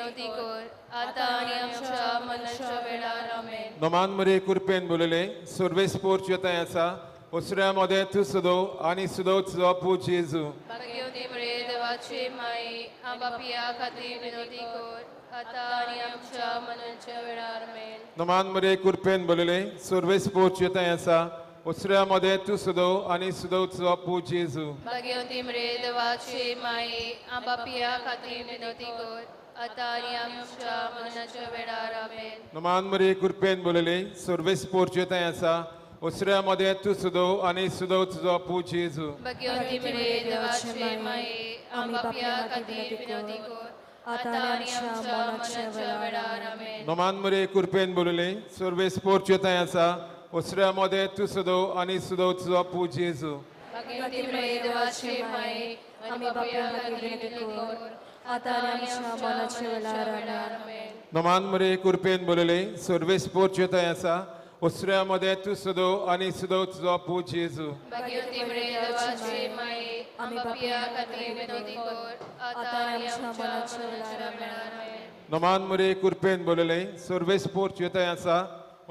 विनवती कर आतां आनी आमच्या मरणाच्या वेळार. आमेन. नोमान मरे कृपेन बोलले सर्वेस्पोर थंय आसा उसऱ्या मदें तूं सुदो आनी सुदो तुजो पूत जेजू. भाग्यवती मरिये देवाची माई आमकां पापयां खातीर विनवती कर आतां आनी आमच्या मरणाच्या वेळार. आमेन. नोमान मरे कृपेन बोलले सर्वेस्पोर थंय आसा उसऱ्या मदें तूं सुदो आनी सुदो तुजो पूत जेजू. भाग्यवती मरिये देवाची माई आमकां पापयां खातीर विनवती कर आतां आनी आमच्या मरणाच्या वेळार. आमेन. नोमान मरे कृपेन बोलले सर्वेस्पोर थंय आसा उसऱ्या मदें तूं सुदो आनी सुदो तुजो पूत जेजू. भाग्यवती मरिये देवाची माई आमकां पापयां खातीर विनवती कर आतां आनी आमच्या मरणाच्या वेळार. आमेन. नोमान मरे कृपेन बोलले सर्वेस्पोर थंय आसा उसऱ्या मदें तूं सुदो आनी सुदो तुजो पूत जेजू. भाग्यवती मरिये देवाची माई आमकां पापयां खातीर विनवती कर आतां आनी आमच्या मरणाच्या वेळार. आमेन. नोमान मरे कृपेन बोलले सर्वेस्पोर थंय आसा उसऱ्या मदें तूं सुदो आनी सुदो तुजो पूत जेजू. भाग्यवती मरिये देवाची माई आमकां पापयां खातीर विनवती कर आतां आनी आमच्या मरणाच्या वेळार. आमेन. नोमान मरे कृपेन बोलले सर्वेस्पोर थंय आसा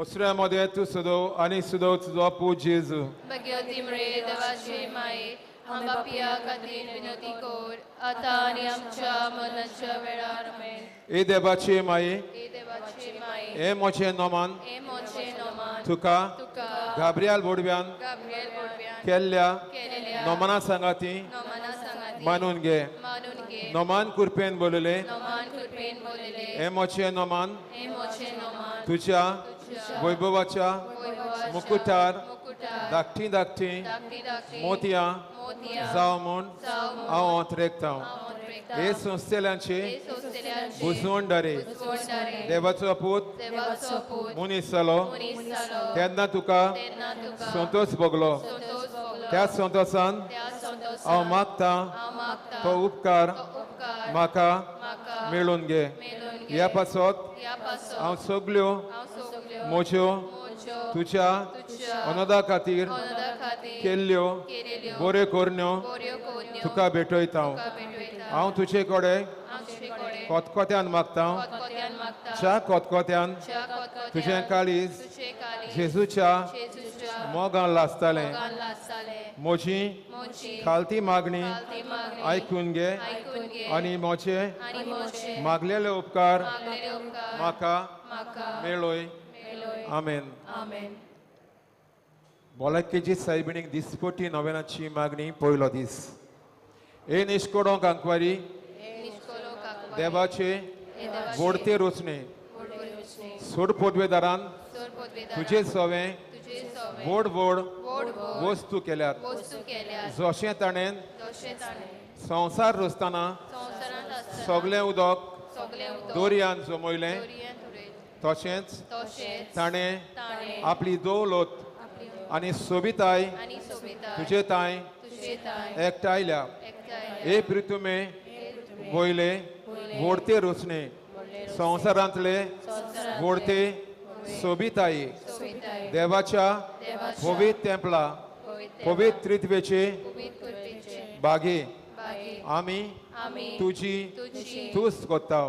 उसऱ्या मदें तूं सुदो आनी सुदो तुजो पूत जेजू. भाग्यवती मरिये देवाची माई आमकां पापयां खातीर विनवती कर आतां आनी आमच्या मरणाच्या वेळार. आमेन. ए देवाची माई ए देवाची माई हे म्हजें नोमान हे म्हजें नोमान तुका तुका गाब्रियल बोडव्यान गाब्रियल बोडव्यान केल्ल्या केलेल्या नोमना सांगाती नोमना सांगाती मानून घे. मानून घे. नोमान कृपेन बोलले नोमान कृपेन बोलले हे म्हजें नोमान हे म्हजें नोमान तुज्या तुज्या वैभवाच्या वैभवाच्या मुकुटार मुकुटार धाकटी धाकटी धाकटी धाकटी मोतयां मोतयां जावं म्हूण जावं म्हूण हांव अंतरेकता. हांव अंतरेकतां. हे संस्थेल्यांची हे सोंसतल्यांची बुजवणदारी बुजवणदारी देवाचो पूत देवाचो पूत मनीस जालो मनीस जालो तेन्ना तुका तेन्ना तुका संतोष भोगलो. संतोष भोगलो. त्या संतोषान त्या संतोषान हांव मागतां हांव मागतां तो उपकार तो उपकार म्हाका म्हाका मेळून घे. मेळून घे. ह्या पासत ह्या पासत हांव सगल्यो हांव सगल्यो म्हज्यो म्हज्यो तुज्या तुज्या अनदा खातीर अनदा खातीर केल्ल्यो केलेल्यो बऱ्यो करण्यो बऱ्यो करण्यो तुका भेटयता. तुका भेटयता. हांव तुजे कडेन हांव तुजे कडेन कोतकोत्यान मागता कोतकोत्यान मागता ज्या कोतकोत्यान ज्या कोतकोत्यान तुजें काळीज तुजें काळीज जेजूच्या जेजूच्या मोगान लासतालें. मोगान लासतालें. म्हजी म्हजी खालती मागणी खालती मागणी आयकून घे आयकून घे आनी म्हजे आनी म्हजे मागलेले उपकार मागलेले उपकार म्हाका म्हाका मेळय. मेळय. आमेन. आमेन. भलायकेची सायबिणीक दिसपटी नव्यानाची मागणी पयलो दीस. हे निश्कोडोंक आंकवारी देवाचे वोडते रोचणे सोड पदवेदारान तुजे सवे व्हड व्हड वस्तू केल्यात. जशें ताणें संवसार रचतना सगळें उदक दोरयान जमयलें तशेंच ताणें आपली दौलत आनी सोबिताय तुजे तांय एकठांयल्या. हे पृथ्वी वयले वोडते रोचणे संवसारांतले वोडते सोबिताय देवाच्या पवित्र तेंपला पवित्र त्रित्वेचे बागे आमी तुजी तुस्त करता.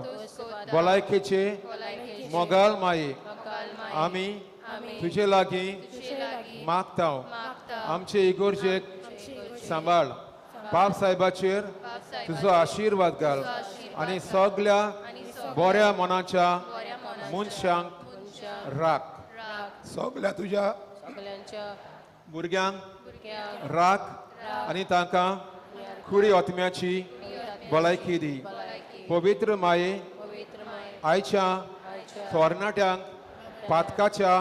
भलायकेचे मोगाल माये आमी तुजे लागीं मागता. आमचे इगोर्जेक सांबाळ. पाप साहेबाचेर तुजो आशिर्वाद घाल आनी सगल्या बऱ्या मनाच्या मनशांक राख. सगल्या तुज्या भुरग्यांक राख आनी तांकां कुडी आत्म्याची भलायकी दी. पवित्र माये आयच्या तरणाट्यांक पातकाच्या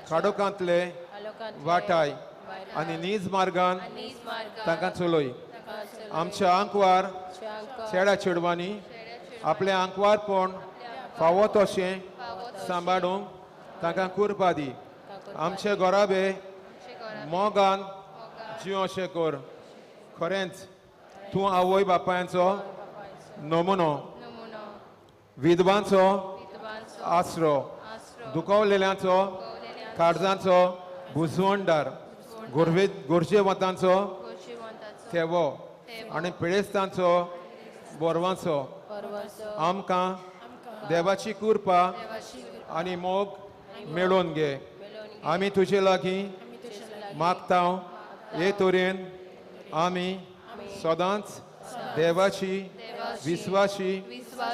खाडोकांतले वाटाय आनी नीज मार्गान तांकां चलय. आमच्या आंकवार चेड्या चेडवांनी आपलें आंकवारपण फावो तशें सांबाळूंक तांकां कुरपा दी. आमचे घराबे मोगान जिव अशें कर. खरेंच तूं आवय बापायचो नमुनो, विधवांचो आसरो, दुखवलेल्यांचो काळजांचो बुजवणदार, गरजेवंतांचो थेवो आनी पिडेस्तांचो बोरवांचो. आमकां देवाची कृपा आनी मोग मेळोवन घे. आमी तुजे लागीं मागता हे तरेन आमी सदांच देवाची विस्वाशी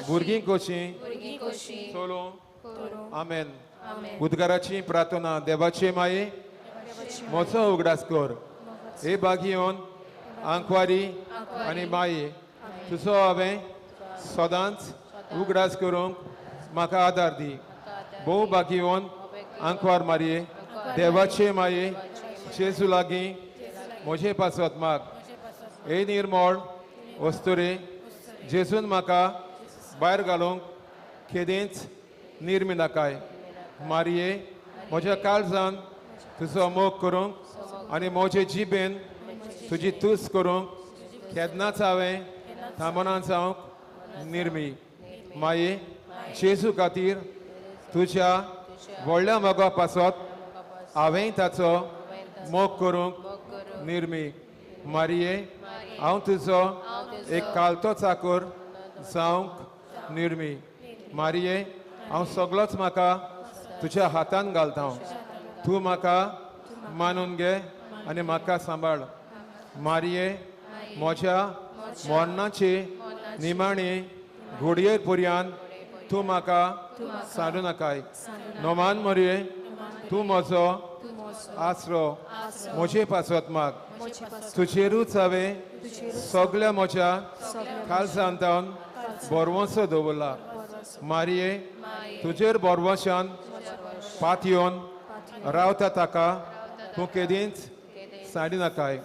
भुरगीं कशीं चलोवं. आमेन. उद्गाराची प्रार्थना. देवाचे माये म्हजो उगडास कर. हे बागयोन आंकवारी आनी माये तुजो हांवें सदांच उगडास करूंक म्हाका आदार दी. भोव बागयोन आंकवार मारये देवाचे माये जेजू लागीं म्हजे पासत माग. हे निर्मळ वस्तुरे जेजून म्हाका भायर घालूंक केदेंच निर्मी नाकाय. मारये म्हज्या काळजान तुजो मोग करूंक आनी म्हजे जिबेन तुजी तूस करूंक केन्नाच हांवें थांबना जावंक निर्मी. माये जेजू खातीर तुज्या व्हडल्या मोगा पासत हांवें ताचो मोग करूंक निर्मी. मारये हांव तुजो एक कालतो चाकर जावंक निर्मी. मारये हांव सगळोच म्हाका तुज्या हातान घालता. तूं म्हाका मानून घे आनी म्हाका सांबाळ. मारये म्हज्या मरणाची निमाणी घडये पर्यंत तूं म्हाका सांडू नाकाय. नोमान मरये तूं म्हजो आसरो म्हजे पासत माग. तुजेरूच हांवें सगळ्या म्हज्या खालसांतावन भरवंसो दवरला. मारये तुजेर भरवंशान पातयेवन रावता ताका तूं केदींच सांडी नाकाय.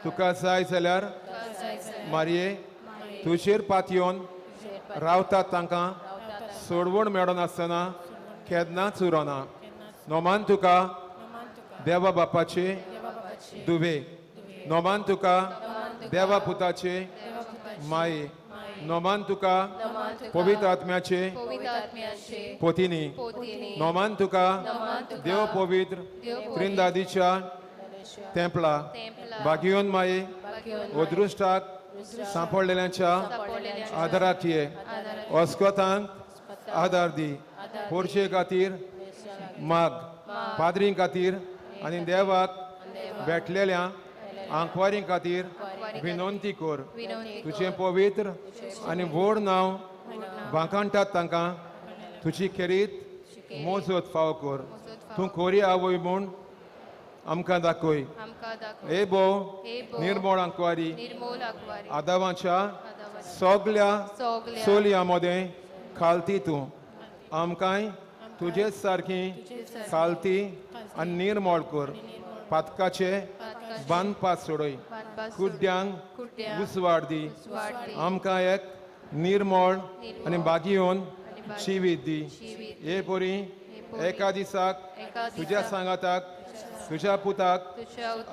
तुका जाय जाल्यार मारये तुजेर पातयेवन रावता तांकां सोडवण मेळनासतना केन्नाच उरना. नोमान तुका देवा बापाचे दुवे. नोमान तुका देवा पुताचे माये. नोमान तुका पवित्र आत्म्याचे पोतिनी. नोमान तुका देव पवित्र त्रिंदादीच्या तेंपला. बागियोन माये अदृश्टाक सांपडलेल्यांच्या आदाराक ये. अस्कतांक आदार दी. पोरशे खातीर माग. पाद्रीं खातीर आनी देवाक भेटलेल्या आंकवारीं खातीर विनंती कर. तुजें पवित्र आनी व्हड नांव वांकाणटात तांकां तुजी खेरीत मोजत फाव कर. तूं खोरी आवय म्हूण आमकां दाखय. हे भोव निर्मळ आंकवारी आदावाच्या सगल्या चलयां मदें खालती तूं आमकांय तुजेच सारकी खालती आनी निर्मळ कर. पातकाचे बांदपास सोडय. कुड्ड्यांक उजवाड दी. आमकां एक निर्मळ आनी बागयोन जिवीत दी. हे परी एका दिसाक तुज्या सांगाताक तुज्या पुताक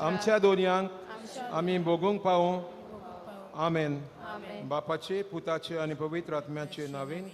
आमच्या दोनयांक आमी भोगूंक पावूं. आमेन. बापाचे पुताचे आनी पवित्र आत्म्याचे नांवान.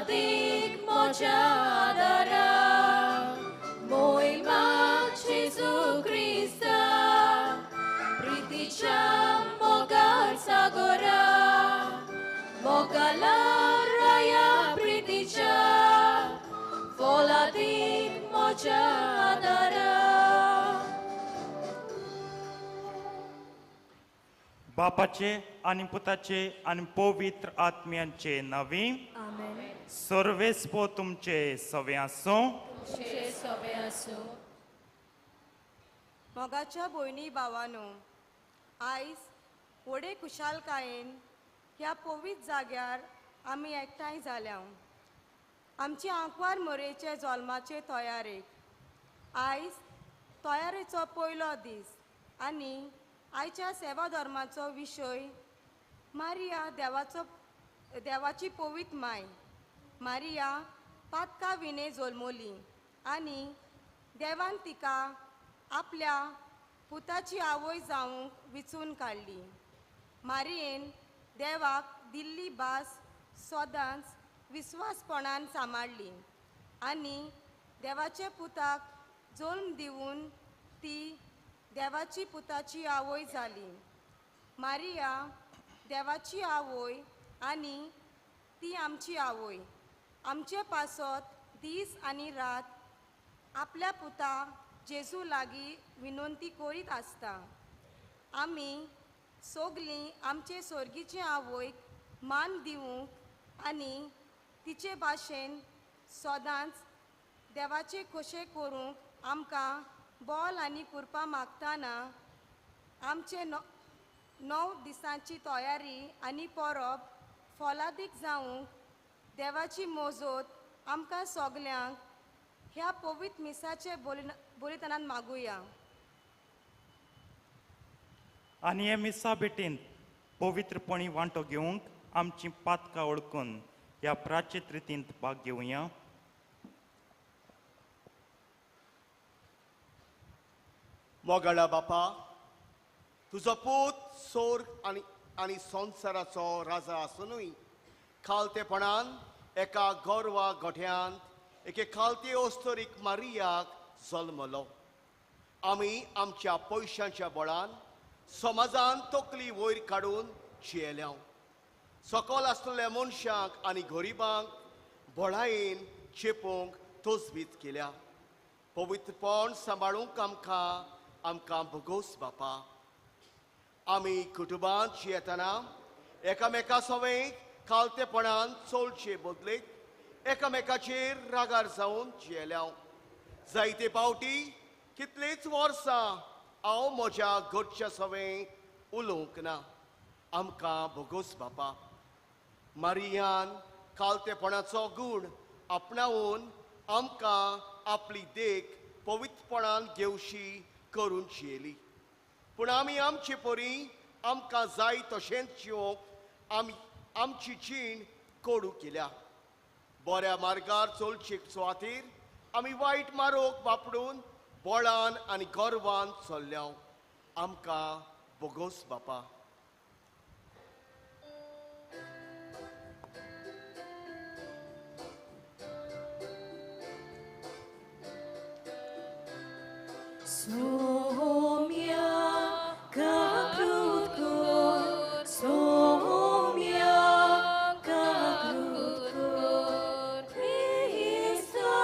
Dik moja adara. फॉलादीक म्हज्या आदारा. बापाचे आनी पुताचे आनी पवित्र आत्म्यांचे नांवी. सर्वेस्पो तुमचे सवे आसूं. तुमचे सवे आसूं. मोगाच्या भयणी भावानो, आयज व्हडे खुशालकायेन ह्या पवित्र जाग्यार आमी एकठांय जाल्या. आमची आंकवार मोरेचे जल्माचे तयारेक आयज तयारेचो पयलो दीस आनी आयच्या सेवा धर्माचो विशय मारिया देवाची पवित्र माय. मारिया पातका विणे जल्मली आनी देवान तिका आपल्या पुताची आवय जावंक विचून काडली. मारियेन देवाक दिल्ली भास सदांच विस्वासपणान सांबाळ्ळी आनी देवाच्या पुताक जल्म दिवन ती देवाची पुताची आवय जाली. मारिया देवाची आवय आनी ती आमची आवय. आमचे पासत दीस आनी रात आपल्या पुता जेजू लागीं विनंती करीत आसता. आमी सगलीं आमचे सोर्गीचे आवयक मान दिवंक आनी तिचे भाशेन सदांच देवाचे खोशे करूंक आमकां बोल आनी कुरपा मागतना आमचे 9 दिसांची तयारी आनी परब फॉलादीक जावंक देवाची मोजोत आमकां सगल्यांक ह्या पवित्र मिसाचे बलिदानान मागुया. आनी हे मिसा भेटींत पवित्रपणी वांटो घेवंक आमची पातकां वळखून ह्या प्राचीत रितींत भाग घेवया. मोगाळा बापा, तुजो पूत सोर्ग आनी आनी संवसाराचो राजा आसुनूय खालतेपणान एका गोरवा गोठ्यांत एके खालते अस्तोरीक मारियाक जल्मलो. आमी आमच्या पयशांच्या बळान समाजान तकली वयर काडून जियेल्या. सकल आसलेल्या मनशांक आनी गरिबांक बळायेन चेपूंक तजवीज केल्या. पवित्रपण सांबाळूंक आमकां आमकां भोगोस बापा. आमी कुटुंबांत जियेतना एकामेका सवंय खालतेपणान चोलचे बदलेक एकामेकाचेर रागार जावन जियेल्या. जायते पावटी कितलींच वर्सां हांव म्हज्या घरच्या सवंय उलोवंक ना. आमकां भोगोस बापा. मारियान खालतेपणाचो गूण आपणावन आमकां आपली देख पवित्रपणान घेवशी करून जियेली. पूण आमी आमचे परी आमकां जाय तशेंच जिवंक आमी आमची जीण कोडू केल्या. बऱ्या मार्गार चलचे सुवातेर आमी वायट मारोग वापरून बळान आनी गर्वान चल्ल्या. आमकां भोगोस बापा. Somia kaklutkor, somia kaklutkor, Krista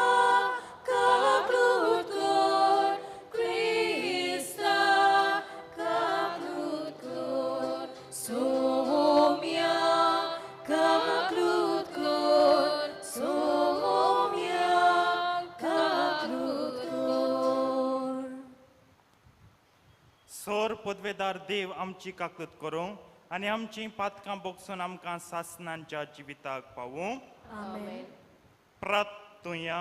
kaklutkor, Krista kaklutkor, somia kaklutkor, somia kaklutkor. सोर पदवेदार देव आमची काकूत करूं आनी आमची पातकां बोगसून आमकां सासनांच्या जिविताक पावूं. आमेन. प्रार्थुया.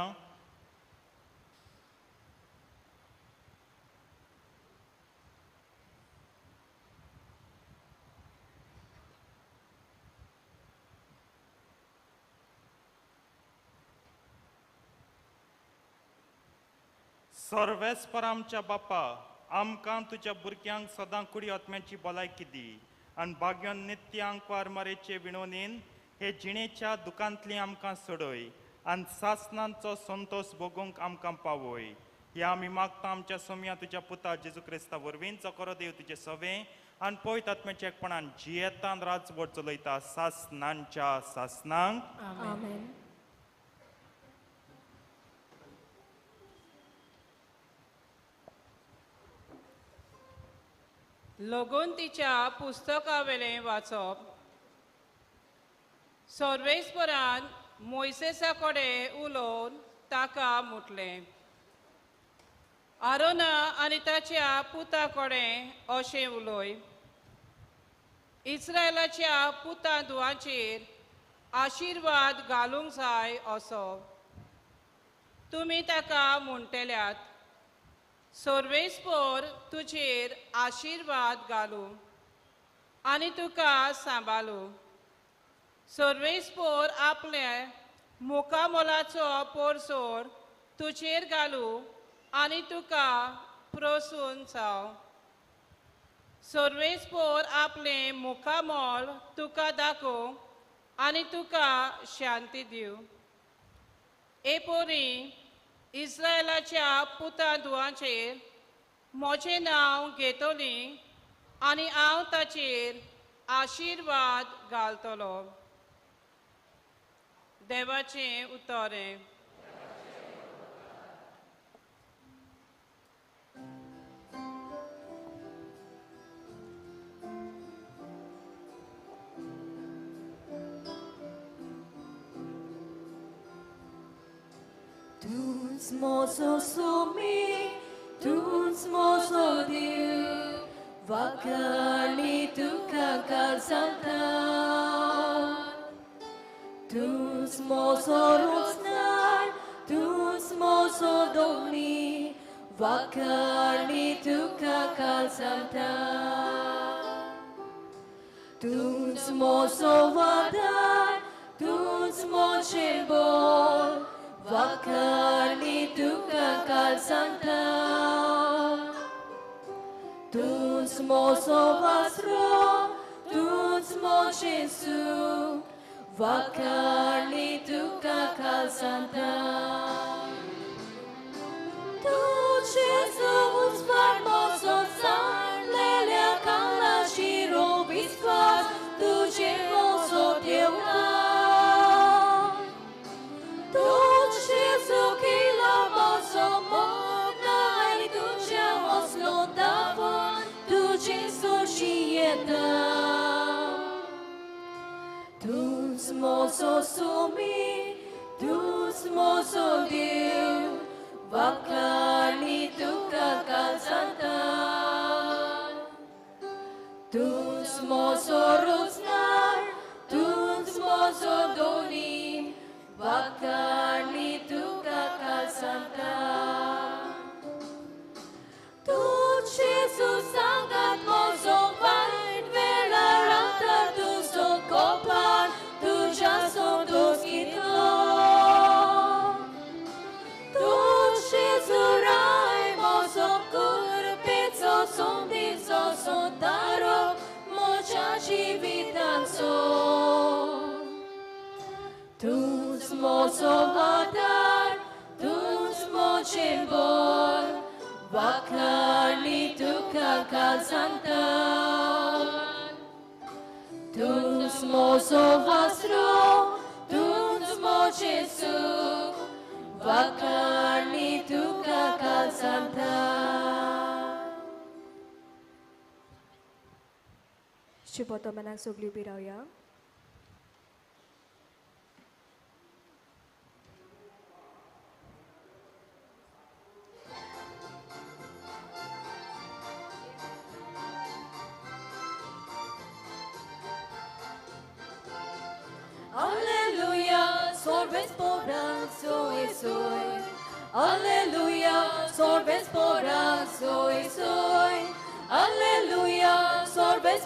सर्वेस्पर आमच्या बापा, आमकां तुज्या भुरग्यांक सदां कुडी आत्म्याची भलायकी दी आनी भाग्यान नित्य आंकवार मारेचे विणोनीन हे जिणेच्या दुकांतली आमकां सोडय आनी सासनांचो संतोश भोगूंक आमकां पावय. ह्या आमी मागता आमच्या सोम्या तुज्या पुता जेजू क्रिस्ता वरवीं, जो करो देव तुजे सवे आनी पवित्र आत्म्याच्या एकपणान जियेतान राजवट चलयता सासनांच्या सासनांक. आमेन. लगोंतीच्या पुस्तकावेलें वाचप. सर्वेस्परान मोयसेसा कडेन उलोवन ताका म्हटलें, आरोना आनी ताच्या पुता कडेन अशें उलय, इस्रायलाच्या पुता धुवांचेर आशिर्वाद घालूंक जाय असो तुमी ताका म्हणटल्यात. सर्वेस्पर तुजेर आशिर्वाद घालूं आनी तुका सांबाळूं. सर्वेस्पर आपले मुखामोलाचो पोरसोर तुजेर घालूं आनी तुका प्रसून जावं. सर्वेस्पर आपलें मुखामोल तुका दाखोवं आनी तुका शांती दिवं. हे पोरी इस्रायलाच्या पुता धुवांचेर म्हजें नांव घेतली आनी हांव ताचेर आशिर्वाद घालतलो. देवाचें उतर. Tuns mozo sumi, tuns mozo diu, vakali tuka kalsanta. Tuns mozo rosnar, tuns mozo doni, vakali tuka kalsanta. Tuns mozo vadar, tuns mochembol, vakali tuka kalsanta. Tuns mozo vasro, tuns mochesu, vakali tuka kalsanta. Tu Jesus formoso san lelia kala shiro biswas, tu mozo teuta. Tu Jesu kila mozo mona i tu oslo davon, tu Jesu shieta. Tuns mozo sumi, tuns mozo diu, vakali tuka kalsanta. Tuns mozo rusnar, tuns mozo donim, vakali tuka kalsanta. Tu Jesus sangat mozo vaid vela rata tu so kopan, tu jason dos ito. Tu Jesus rai mozo kurpezo son bizo son taro mocha jivitanso. Tuns mozo vadar, tuns mochembol, vakali tuka kalsanta. Tuns mozo vasro, tuns mochesu, vakali tuka kalsanta. शुभोतमनाक सगळी उबी रावया. Alleluia, sorves soy soy. Alleluia, sorbes soy soy. Alleluia, sorbes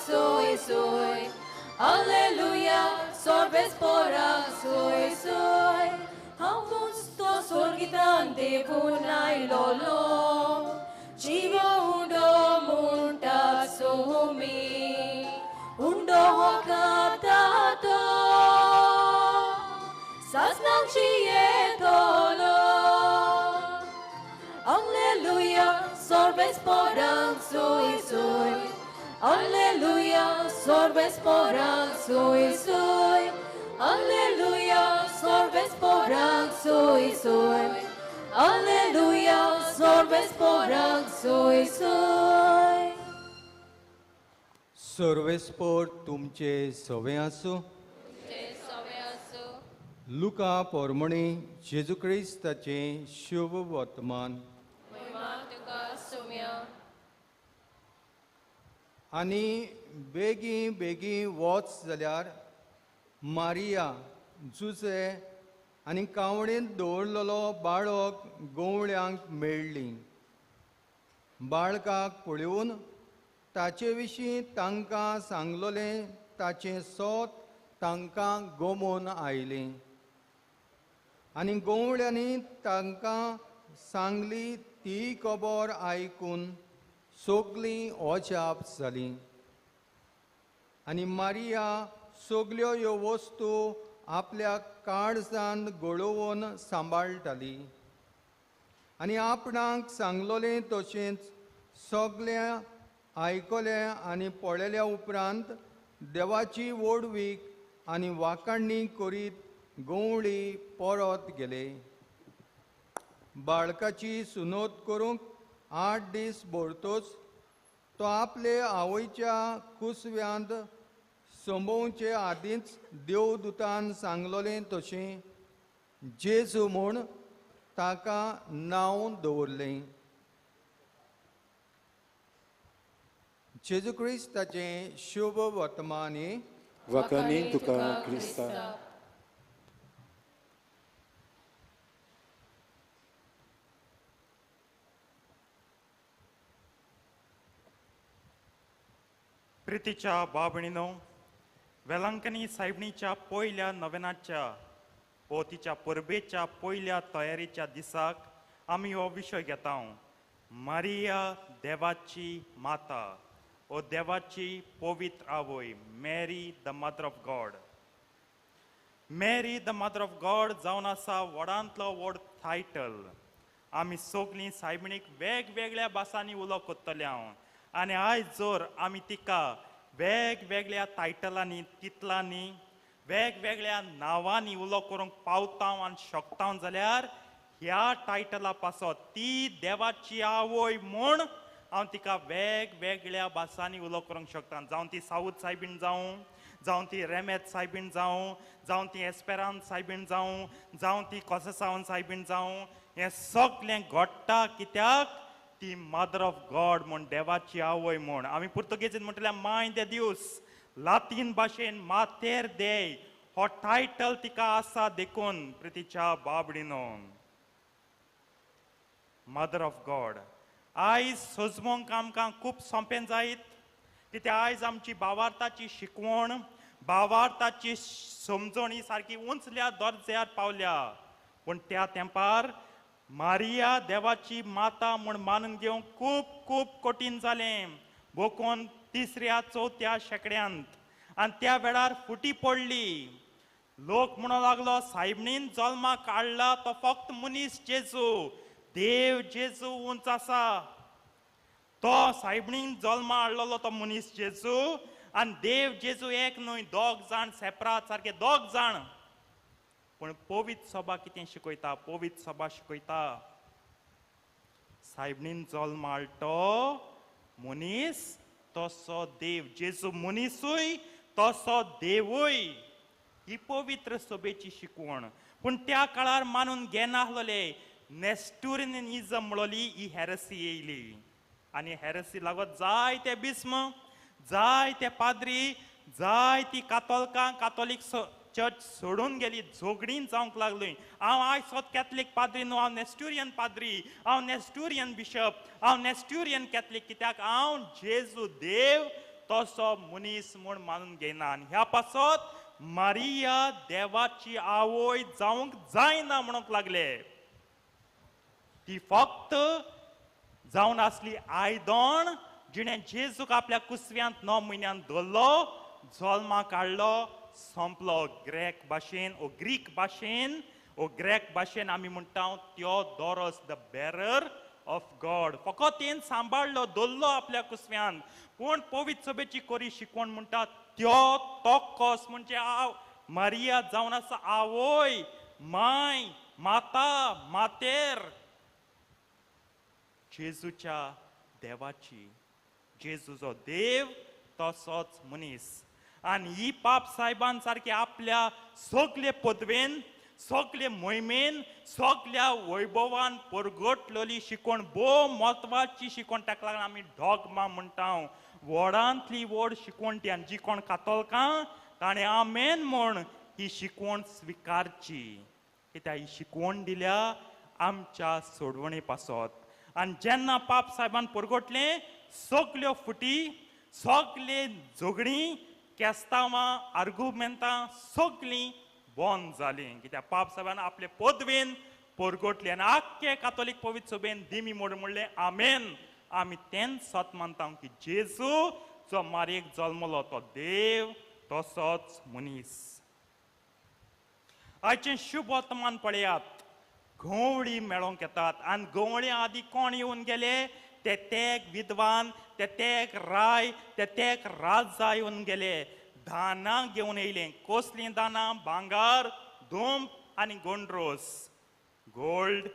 soy soy. Alleluia, sorbes soy soy. Hausto sorgitan devunai lolo, jivo undo munta sumi, undo katato, sasnang chietolo. Alleluia, sorbes soy soy. Alleluia, sorbes soy soy. Alleluia, sorbes soy soy. Alleluia, sorbes soy soy. सर्वेस्पोर तुमचे सवे आसूं. लुका पोरमणी जेजू क्रिस्ताचें शुभ वर्तमान. आनी बेगी बेगी वच जाल्यार मारिया जुजे आनी कावणेंत दवरलेलो बाळक गवळ्यांक मेळ्ळी. बाळकाक पळोवन ताचे विशीं तांकां सांगलोलें ताचें सोत तांकां गोमोन आयलें. आनी गवळ्यांनी तांकां सांगली ती खबर आयकून सगळीं अजाप जालीं. आनी मारिया सगल्यो ह्यो वस्तू आपल्या काळजान गळोवन सांबाळटाली. आनी आपणाक सांगलोलें तशेंच सगळें आयकलें आनी पळयल्या उपरांत देवाची व्हडवीक आनी वाखाणणी करीत गवळी परत गेले. बाळकाची सुनोत करूंक 8 दीस भरतोच तो आपले आवयच्या कुसव्यांत संभोवचे आदींच देवदूतान सांगलोलें तशें जेजू म्हूण ताका नांव दवरलें. जेजू क्रिस्ताचें शुभ वर्तमान. वाखाणी तुका क्रिस्ता. प्रितीच्या बाबणीनो, वेलांकनी सायबणीच्या पयल्या नवेनाच्या ओ तिच्या परबेच्या पयल्या तयारीच्या दिसाक आमी हो विशय घेता, मारिया देवाची माता ओ देवाची पवित्र आवय, Mary the mother of God. Mary the mother of God जावन आसा व्हडांतलो व्हड टायटल. आमी सगळीं सायबणीक वेगवेगळ्या भासांनी उलो कोत्तले हांव आनी आयज जर आमी तिका वेगवेगळ्या टायटलांनी तितलांनी वेगवेगळ्या नांवांनी उलो करूंक पावता आनी शकता जाल्यार ह्या टायटला पासत ती देवाची आवय म्हूण हांव तिका वेगवेगळ्या भासांनी उलो करूंक शकता. जावं ती साऊद सायबीण जावं, जावं ती रेमेत सायबीण जावं, जावं ती एस्पेरांत सायबीण जावं, जावं ती कोसेसावन सायबीण जावं, हें सगळें घडटा कित्याक ती मदर ऑफ गॉड म्हूण, देवाची आवय म्हूण. आमी पुर्तुगेजीन म्हणटले माय दे दिवस, लातीन भाशेन मातेर देय हो टायटल तिका आसा देखून प्रितीच्या बाबडीनो मदर ऑफ गॉड. आयज सजमोंक आमकां खूब सोंपें जायत कित्याक आयज आमची भावार्थाची शिकवण, भावार्थाची समजणी सारकी उंचल्या दर्ज्यार पावल्या. पूण त्या तेंपार मारिया देवाची माता म्हूण मानून घेवंक खूब खूब कठीण जालें. बोकोन 3ऱ्या 4थ्या शेंकड्यांत आनी त्या वेळार फुटी पडली. लोक म्हणूंक लागलो सायबणीन जल्माक काडला तो फक्त मनीस जेजू, देव जेजू उंच आसा. तो सायबणीन जल्मा हाडलेलो तो मनीस जेजू आनी देव जेजू एक न्हय, दोग जाण सेपरात सारके दोग जाण. पूण पवित्र सभा कितें शिकयता? पवित्र सभा शिकयता सायबणीन जल्मा हाडलो मनीस तसो देव जेजू मनीसूय तसो देवूय. ही पवित्र सभेची शिकवण. पूण त्या काळार मानून घेनासलेले नेस्टुरियनिजम म्हणली ही हेरसी येयली आनी हेरसी लागत जायते बिस्म, जायते पाद्री, जायती कातोलकां कातोलीक चर्च सोडून गेली, झगडीन जावंक लागली. हांव आयज सोद कॅथलीक पाद्री न्हू, हांव नेस्टुरियन पाद्री, हांव नेस्टुरियन बिशप, हांव नेस्टुरियन कॅथलीक, कित्याक हांव जेजू देव तसो मनीस म्हूण मानून घेयना. आनी ह्या पासत मारिया देवाची आवय जावंक जायना म्हणूंक लागले. ती फक्त जावन आसली आयदण जिणें जेजूक आपल्या कुसव्यांत 9 म्हयन्यांत धरलो, जल्माक काडलो, संपलो. ग्रेक भाशेन ओ ग्रीक भाशेन ओ ग्रेक भाशेन आमी म्हणटा Theodoros the bearer of God. फकत तेन सांबाळलो, धरलो आपल्या कुसव्यांत. पूण पवित्र सभेची कोरी शिकवण म्हणटा थियोटोकोस म्हणजे मारिया जावन आसा आवय, माय, माता, मातेर जेजूच्या देवाची. जेजू जो देव तसोच मनीस. आनी ही पाप सायबान सारके आपल्या सगले पदवेन, सगले मोहिमेन, सगल्या वैभवान परगटलेली शिकवण भोव म्हत्वाची शिकवण. ताका लागून आमी डॉगमा म्हणटा, व्हडांतली व्हड शिकवण ती. आनी जी कोण कातोलकां ताणें आमेन म्हूण ही शिकवण स्विकारची, कित्याक ही शिकवण दिल्या आमच्या सोडवणे पासत. आनी जेन्ना पाप सायबान परगटलें सगल्यो फुटी, सगले झगडीं, केस्तांवां, आर्गुमेंतां सगलीं बंद जालीं, कित्याक पाप सायबान आपले पदवेन परगटलें. आनी आख्खे कातोलीक पवित्र सभेन दिमी मोड म्हणलें आमेन. आमी तेंच सत मानता की जेजू जो मारयेक जल्मलो तो देव तसोच मनीस. आयचें शुभ वर्तमान पळयात, गवळी मेळोंक येतात. आनी गवळी आदी कोण येवन गेले? ते तेग विद्वान, ते तेग राय, ते तेग राजा येवन गेले. दानां घेवन येयले. कसलीं दानां? भांगर, धूम आनी गोंड्रोस, gold,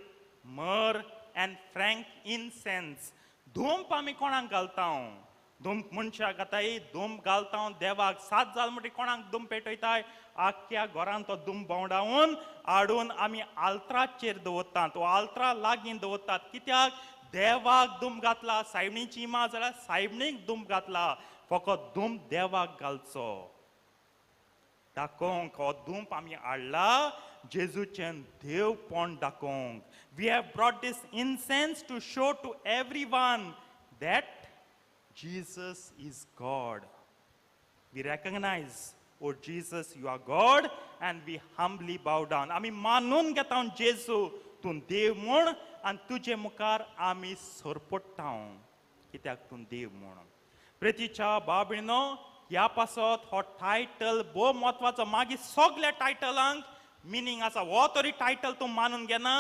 myrrh and frankincense. धूमप आमी कोणाक घालता? धूमप मनशाक घाताय, धूमप घालता देवाक. सात जाल म्हणटकीर कोणाक धूम पेटयताय? आख्ख्या घरान तो धूम भोंवडावन हाडून आमी आल्त्राचेर दवरतात, तो आल्त्रा लागीं दवरतात. कित्याक? देवाक धूम घातला. सायबणीची मा जाल्यार सायबणीक धूम घातला. फकत धूम देवाक घालचो दाखोवंक हो धूम आमी हाडला जेजूचें देवपण दाखोवंक. We have brought this incense to show to everyone that Jesus is God. We recognize, O Jesus, you are God, and we humbly bow down. आमी मानून घेता जेजू तूं देव म्हूण आनी तुजे मुखार आमी सरपडटा, कित्याक तूं देव म्हूण. प्रितीच्या बाबीनो, ह्या पासत हो टायटल भोव म्हत्वाचो. मागीर सगल्या टायटलांक मिनींग आसा. हो तरी टायटल तूं मानून घेना,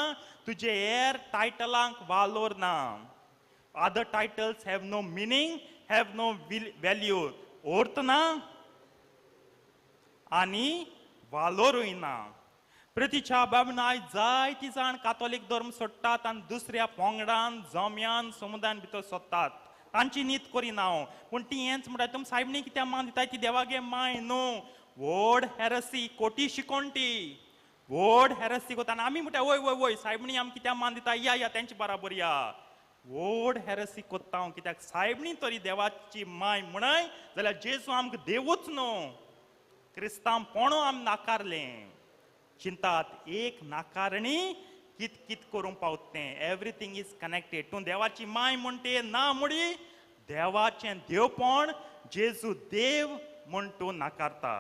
तुजे हेर टायटलांक वालोर ना. Other titles have no meaning, have no value. अर्थ ना आनी वालोरूय ना. प्रितीच्या बाबीन, आयज जायती जाण कातोलीक धर्म सोडटात आनी दुसऱ्या पोंगडान, जम्यान, समुदायान भितर सोदतात. तांची नीत करिना हांव, पूण ती हेंच म्हणटा, तुमी सायबणी कित्याक मान दिताय? ती देवागे माय न्हू. व्हड हेरसी, कोटी शिकोण ती व्हड हेरसी कोता. आनी आमी म्हणटा वय वय वय सायबणी आमी कित्याक मान दिता, या या तेंचे बराबर या. व्हड हेरसी कोत्ता हांव, कित्याक सायबणी तरी देवाची माय म्हणय जाल्यार जेजू आमकां देवूच न्हू. क्रिस्तांवपणू आमी नाकारलें. चिंतात एक नाकारणी कित कित करूंक पावता तें. Everything is connected. तूं देवाची माय म्हणटे ना मुडी देवाचें देवपण जेजू देव म्हूण तूं नाकारता.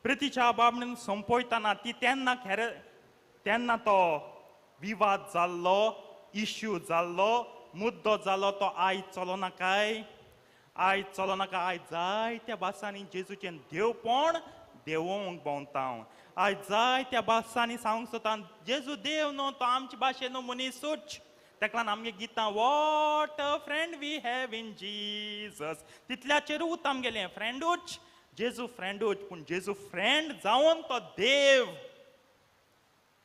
प्रितीच्या बाबणीन सोंपयतना ती तेन्ना खेर तेन्ना तो विवाद जाल्लो, इश्यू जाल्लो, मुद्दो जालो, तो आयज चलो नाकाय, आयज चलो नाका. आयज जायत्या भासांनी जेजूचें देवपण देवोंक भोंवता. आयज जायत्या भासांनी सांगूंक सोदता जेजू देव न्हू, तो आमचे भाशेन न्हू, मनीसूच. ताका लागून आमगे गितां what a friend we have in Jesus, तितल्याचेरूच आमगेलें फ्रेंडूच, जेजू फ्रेंडूच. पूण जेजू फ्रेंड जावन तो देव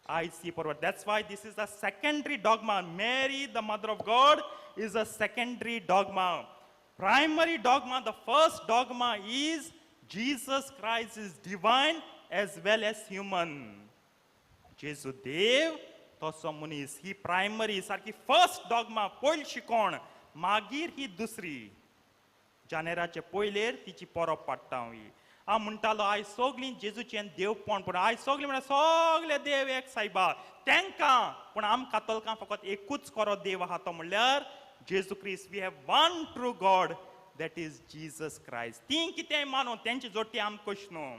आयज ती परवड. That's why this is a secondary dogma. Mary the mother of God is a secondary dogma. Primary dogma, the first dogma is Jesus Christ is divine as well as human. जेजू देव तसो मनीस. ही primary सारकी first dogma, पयली शिकोण. मागीर ही दुसरी जानेराचे पयलेर तिची परब पाडटा हांव. ही हांव म्हणटालो आयज सगळीं जेजूचें देवपण, पूण आयज सगळीं म्हणल्यार सगळे देव एक सायबा तेंकां, पूण आम कातोलकां फकत एकूच खरो देव आहा, तो म्हणल्यार जेजू क्रिस्त. We have one true God, that is Jesus Christ. तीं कितेंय मानूं, तेंची जोटी आमकां कशी न्हू,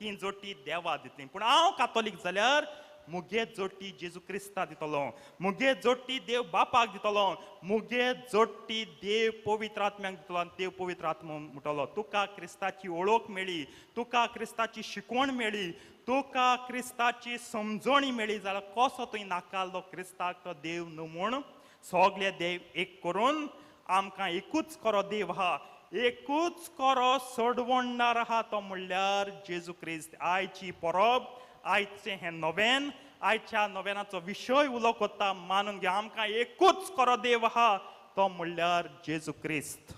तीं जोटी देवा दितलीं. पूण हांव कातोलीक जाल्यार मुगे जोटी जेजू क्रिस्ता दितलो, मुगे जोटी देव बापाक दितलो, मुगे जोटी देव पवित्र आत्म्याक दितलो. आनी देव पवित्र आत्मो म्हणटलो तुका क्रिस्ताची वळख मेळ्ळी, तुका क्रिस्ताची शिकवण मेळ्ळी, तुका क्रिस्ताची समजणी मेळ्ळी, जाल्यार कसो तुवें नाकारलो क्रिस्ताक तो देव न्हू म्हूण? सगळे देव एक करून आमकां एकूच खरो देव आहा, एकूच खरो सोडवणदार आहा, तो म्हणल्यार जेजू क्रिस्त. आयची परब, आयचें हें नोवेन, आयच्या नोवेनाचो विशय उलो कोत्ता मानून घे, आमकां एकूच खरो देव आहा, तो म्हणल्यार जेजू क्रिस्त.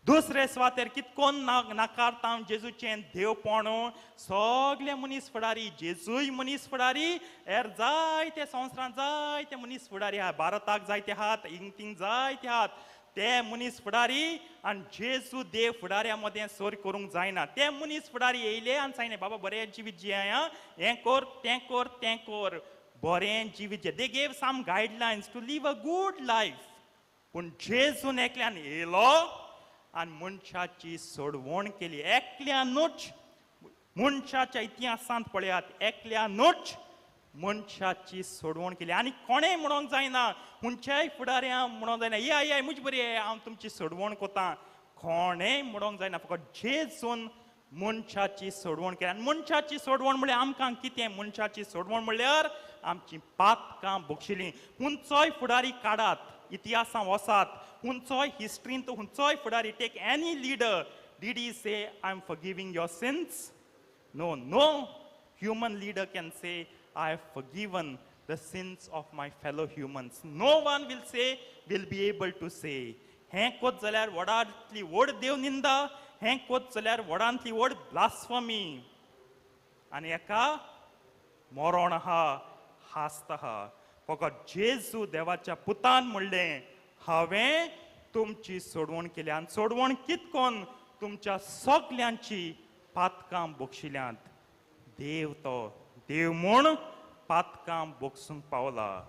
दुसरे सुवातेर कितकोन नाकारता जेजूचें देवपण. सगळे मनीस फुडारी, जेजूय मनीस फुडारी, हेर जायते संवसारांत जायते मनीस फुडारी आहा, भारताक जायते आहात, हिंग थिंग जायते आहात. ते मनीस फुडारी आनी जेजू देव फुडाऱ्या मदें सोर करूंक जायना. ते मनीस फुडारी येयले आनी सांगलें, बाबा बरें जिवीत जिया, हें कर तें कर तें कर, बरें जिवीत जिये. They gave some guidelines to live a good life. पूण जेजून एकल्यान येयलो आनी मनशाची सोडवण केली. एकल्यानूच मनशाच्या इतिहासांत पळयात, एकल्यानूच मनशाची सोडवण केली. आनी कोणें म्हणोंक जायना, खंयच्याय फुडाऱ्यां म्हणोंक जायना, या या म्हजी बरी हांव तुमची सोडवण कोता. कोणें म्हणोंक जायना, फकत जेजून मनशाची सोडवण केली. आनी मनशाची सोडवण म्हणल्यार आमकां कितें? मनशाची सोडवण म्हणल्यार आमची पातकां बक्षिलीं. खंयचोय फुडारी काडात, इतिहासां वसात, खंयचोय हिस्ट्रींत खंयचोय फुडारी, take any leader, did he say I am forgiving your sins? No, no human leader can say I have forgiven the sins of my fellow humans. No one will say, will be able to say. हें कोत जाल्यार व्हडांतली व्हड देव निंदा, हें कोत जाल्यार व्हडांतली व्हड ब्लास्फमी. आनी एका मरण आहा, हास्त आहा. फकत जेजू देवाच्या पुतान म्हणलें, हांवें तुमची सोडवण केली. आनी सोडवण कितकोन? तुमच्या सगल्यांची पातकां बक्षिल्यांत. देव तो देव म्हूण पातकां बोगसूंक पावला.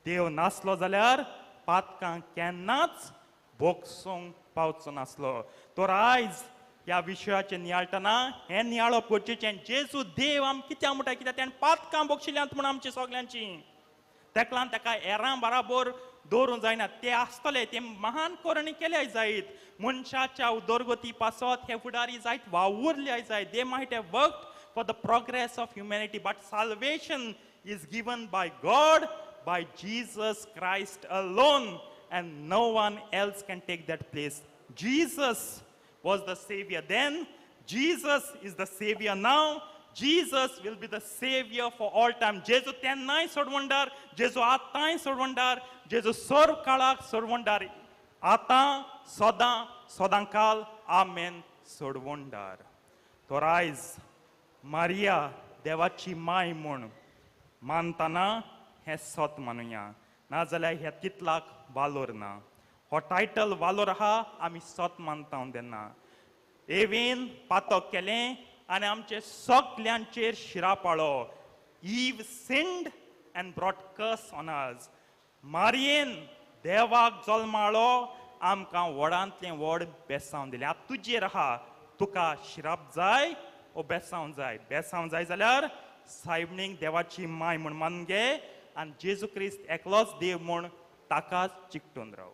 देव नासलो जाल्यार पातकां केन्नाच बोगसूंक पावचो नासलो. तर आयज ह्या विशयाचें नियाळटना हें नियाळप गरजेचें. जेजू देव आम कित्याक म्हणटा? कित्याक तेणें पातकां बोगशिल्यांत म्हूण आमची सगल्यांची. तेका लागून ताका हेरां बराबर दवरूंक जायना. ते आसतले, ते महान करणी केल्या जायत, मनशाच्या उदरगती पासत हे फुडारी जायत वावुरले जायत. They might have worked for the progress of humanity, but salvation is given by God, by Jesus Christ alone, and no one else can take that place. Jesus was the Savior then, Jesus is the Savior now, Jesus will be the Savior for all time. जेजू तेन्नाय सोडवणदार, जेजू आतांय सोडवणदार, जेजू सर्व काळाक सोडवणदार, आतां सदां सदांकाल आमेन सोडवणदार. तर आयज मारिया देवाची माय म्हूण मानतना हें सत मानुया, नाजाल्यार ह्या तितलाक वालोर ना. हो टायटल वालोर आहा, आमी सत मानता तेन्ना. एवेन पातक केलें आनी आमचे सगल्यांचेर शिरापाळो. Eve sinned and brought curse on us. मारियेन देवाक जल्माळो, आमकां व्हडांतलें व्हड बेसांव दिलें. आतां तुजेर आहा, तुका शिराप जाय ओ बेसांव जाय? बेसांव जाय जाल्यार सायबणीक देवाची माय म्हूण मान घे आनी जेजू क्रिस्त एकलोच देव म्हूण ताकाच चिकटून राव.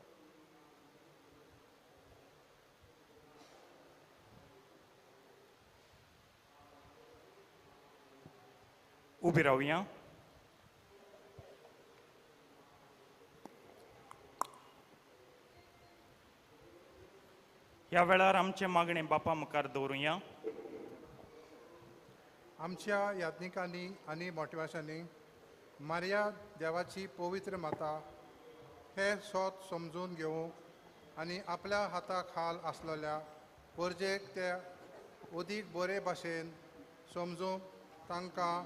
उबी रावया. ह्या वेळार आमचें मागणें बापा मुखार दवरुया. आमच्या याज्ञिकांनी आनी मोटवाशांनी मारिया देवाची पवित्र माता हे सोत समजून घेवंक आनी आपल्या हाता खाल आसलेल्या परजेक ते अदीक बरे भाशेन समजूंक तांकां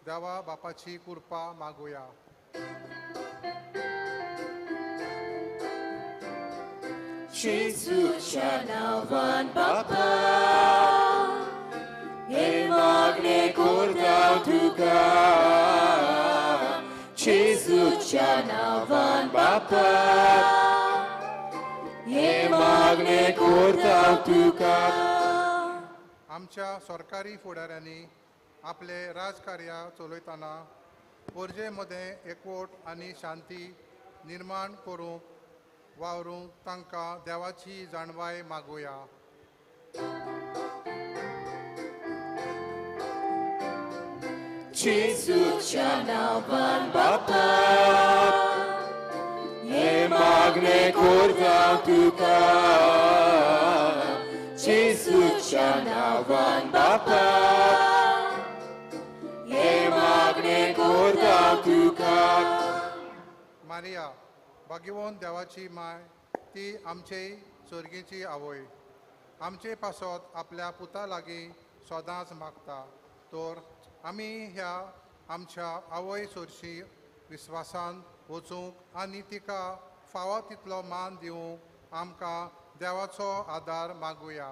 देवा बापाची कृपा मागुया. जेजूच्या नांवान बापा हे मागणें करता तुका, जेजूच्या नांवान बापा हे मागणें करता तुका. आमच्या सरकारी फुडाऱ्यांनी आपले राजकार्य चलयतना परजे मदें एकवट आनी शांती निर्माण करूंक वावरूंक तांकां देवाची जाणवाय मागुया. जेजूच्या नांवान बापा हे मागणें करता तुका, जेजूच्या नांवान बापा हे मागणें करता तुका. मारिया भाग्यवंत देवाची माय, ती आमचेय सोर्गीची आवय आमचे पासत आपल्या पुता लागीं सदांच मागता. तर आमी ह्या आमच्या आवय सोरशी विस्वासान वचूंक आनी तिका फावो तितलो मान दिवंक आमकां देवाचो आदार मागुया.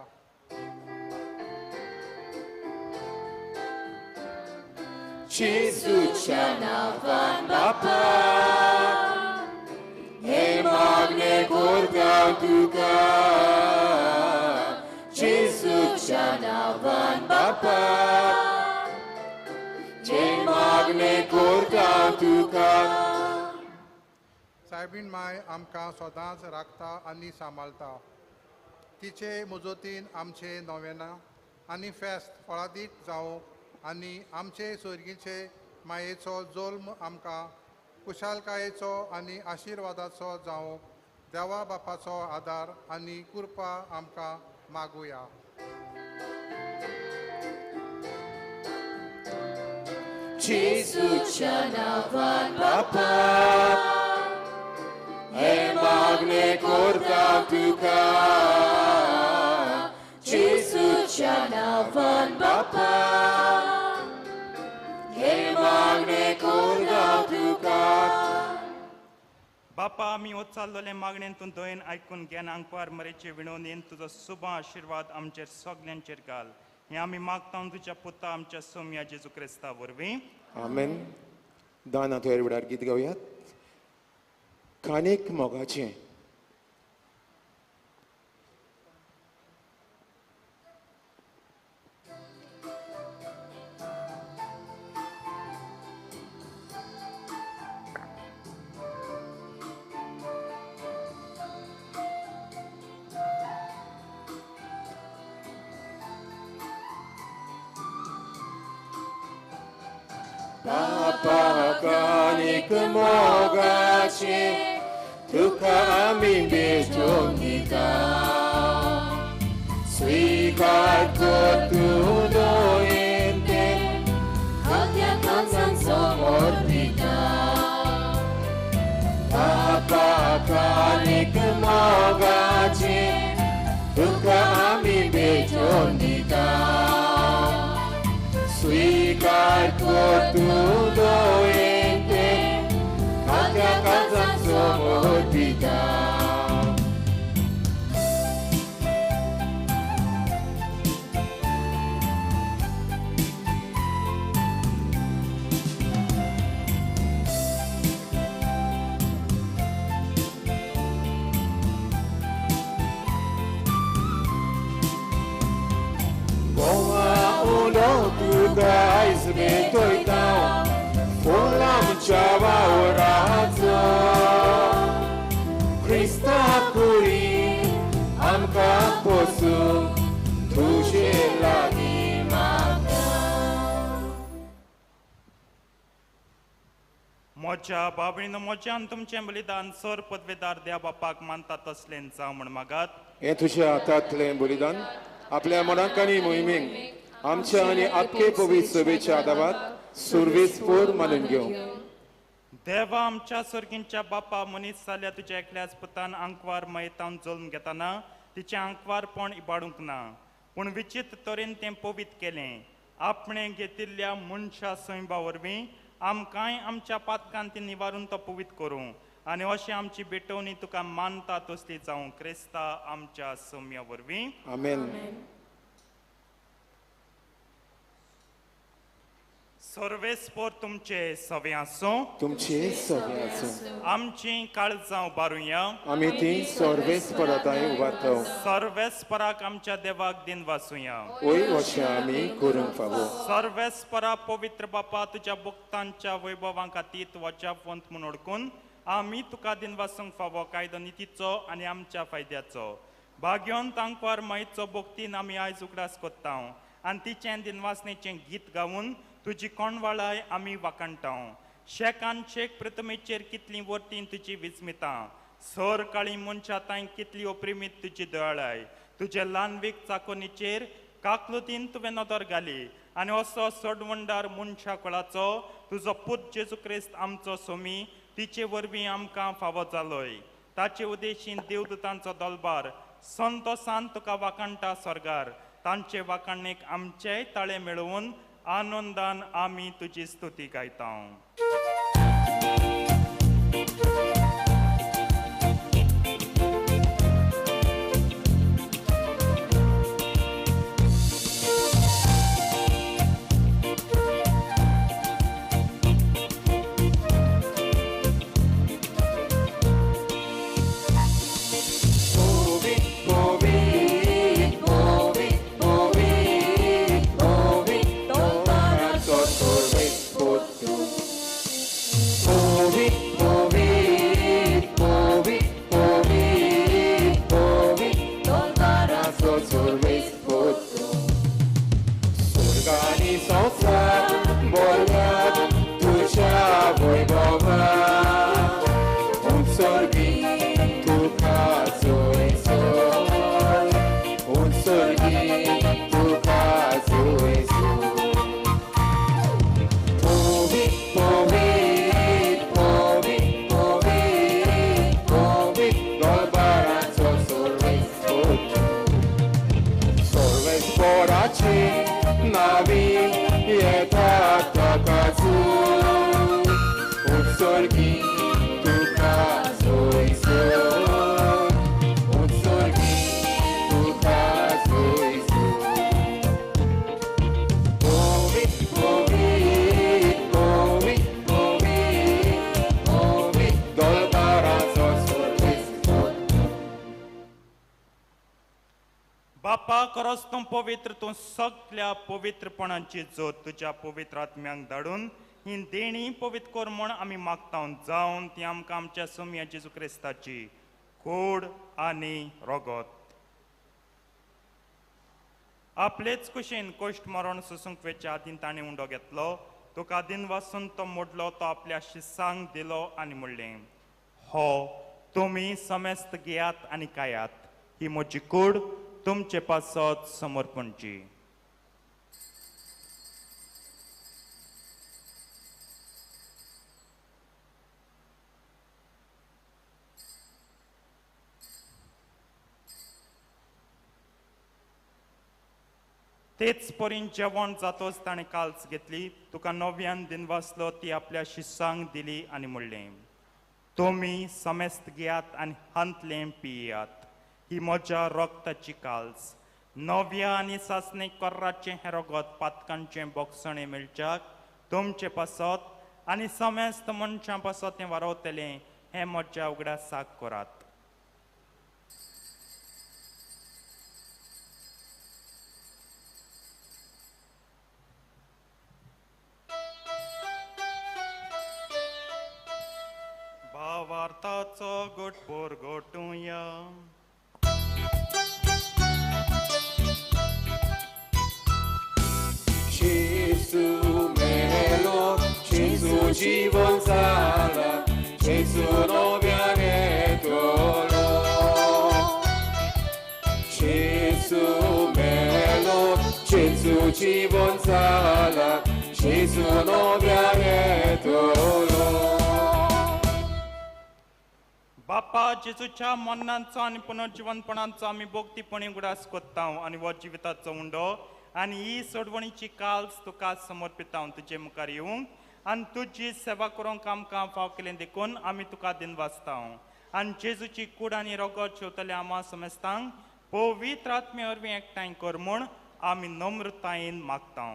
जेजूच्या नांवान बापा हे मागणें करता तुका. जेजूच्या नांवान बापा हे मागणें करता तुका. सायबीण माय आमकां सदांच राखता आनी सांबाळटा. तिचे मुजोतीन आमचे नोवेना आनी फेस्त फळादीक जावंक आनी आमचे सोर्गीचे मायेचो जोल्म आमकां कुशालकायेचो आनी आशिर्वादाचो जावंक देवा बापाचो आदार आनी कृपा आमकां मागुया. जेजूच्या नांवान बापा हे मागणें करता तुका. जेजूच्या नांवान बापा हे मागणें करता तुका. बापा आमी उचारलेले मागणेन तूं दयेन आयकून घेन आंकवार मरेचे विणवणेन तुजो सुबा आशिर्वाद आमचेर सगल्यांचेर घाल. हें आमी मागता तुज्या पुता आमच्या सोम्या जेजू क्रिस्ता वरवीं. आमेन. दान आतां वेळार गीत गावयात कानेक मोगाचें. बापा कानेक मोगाचें तुका आमी भेटोवन दिता. स्विकार कर तूं दयेन तें खात्या काळजान समर्पिता. बापा कानेक मोगाचें तुका आमी भेटोवन दिता. स्विकार कर तूं दयेन तें खात्या काळजान समर्पिता. आयज भेटयता फुलांच्या वावराचो क्रिस्ता कुरी आमकां पोसूंक तुजे लागीं मागता. म्हज्या बाबणीनो म्हज्यान तुमचें बलिदान सर पदवेदार देव बापाक मानता तसलें जावं म्हूण मागात. हें तुज्या हातांतलें बलिदान आपल्या मनाक आनी मोहिमेक आमच्या आनी आख्खे पवित्र सभेच्या आदाबात सुर्वेसपोर मानून घेवं. देवा आमच्या सर्गींच्या बापा मनीस जाल्या तुज्या एकल्याच पुतान आंकवार मयतावन जल्म घेतना तिचें आंकवारपण इबाडूंक ना पूण विचित्र तरेन तें पवित्र केलें. आपणें घेतिल्ल्या मनशा सैंबा वरवीं आमकांय आमच्या पातकान ती निवारून तो पवित्र करूं आनी अशें आमची भेटवणी तुका मानता तसली जावं क्रिस्ता आमच्या सोम्या वरवीं. आमेन. सर्वेस्पोर तुमचे सवे आसूं. तुमचे सवे आसूं. आमची काळजां उबारुया. आमी ती सर्वेस्पराताय उबारता. सर्वेस्पराक आमच्या देवाक दिन वासुया. ओय अशें आमी करूंक फावो. सर्वेस्परा पवित्र बापा तुज्या भक्तांच्या वैभवां खातीर वजावंत म्हूण ओळखून आमी तुका दिन वासूंक फावो कायदो नितीचो आनी आमच्या फायद्याचो. भाग्योन तांकवार मायचो भक्तीन आमी आयज उगडास कोत्ता आनी तिचें दिनवासनेचें गीत गावन तुजी कोणवाळाय आमी वाखाणटा. शेकान शेक प्रथमेचेर कितलीं वर्तीं तुजी विस्मितां सर काळी मनशां तांय कितली ओप्रिमीत तुजी दयाळाय. तुजे ल्हानवीक चाकोनीचेर काकलुतीन तुवें नदर घाली आनी असो सोडवंडार मनशा कुळाचो तुजो पूत जेजू क्रिस्त आमचो सोमी तिचे वरवीं आमकां फावो जालोय. ताचे उदेशीन देवदूतांचो दलबार संतोसान तुका वाखाणटा स्वर्गार तांचे वाखाणणेक आमचेय ताळे मेळोवन आनंदान आमी तुजी स्तुती गायता. खरोच तूं पवित्र, तूं सगल्या पवित्रपणाची जोत तुज्या पवित्र आत्म्यांक धाडून ही देणी पवित्र कर म्हूण आमी मागता जावन ती आमकां आमच्या सोम्या जेजू क्रिस्ताची कूड आनी रगत आपलेच कुशीन कश्ट मरण सोसूंक वेच्या आदीं ताणें उंडो घेतलो, तुका दिन वासून तो मोडलो, तो आपल्या शिसांक दिलो आनी म्हणलें, हो तुमी समेस्त घेयात आनी खायात, ही म्हजी कूड तुमचे पासत समर्पणची. तेच परीन जेवण जातोच ताणें काल्स घेतली, तुका नव्यान दिनवासलो, ती आपल्या शिसांक दिली आनी म्हणलें, तुमी समेस्त घेयात आनी हांतलें पियात, ही म्हज्या रगताची काल्स, नव्या आनी सासणे कोर्राचें हें रगत पातकांचें बोगसणें मेळच्याक तुमचे पासत आनी समेस्त मनशां पासत हें वारवतलें, हें म्हज्या उगडासाक करात. भावार्थाचो गोटपोर गोटुया. Gesù melo, Gesù जीवन जाला, Gesù नव्याने तोलो. Gesù melo, Gesù जीवन जाला, Gesù नव्याने तोलो. बापा जेजूच्या मरणाचो आनी पुनर्जिवनपणाचो आमी भोगतीपणी उगडास कोत्ता आनी हो जिविताचो उंडो आनी ही सोडवणीची काल्स तुका समर्पिता तुजे मुखार येवंक आनी तुजी सेवा करूंक आमकां फाव केलें देखून आमी तुका दिनवासता आनी जेजूची कूड आनी रगत जेवतले आमा समेस्तांक पवित्र आत्मे वरवीं एकठांय कर म्हूण आमी नम्रतायेन मागता.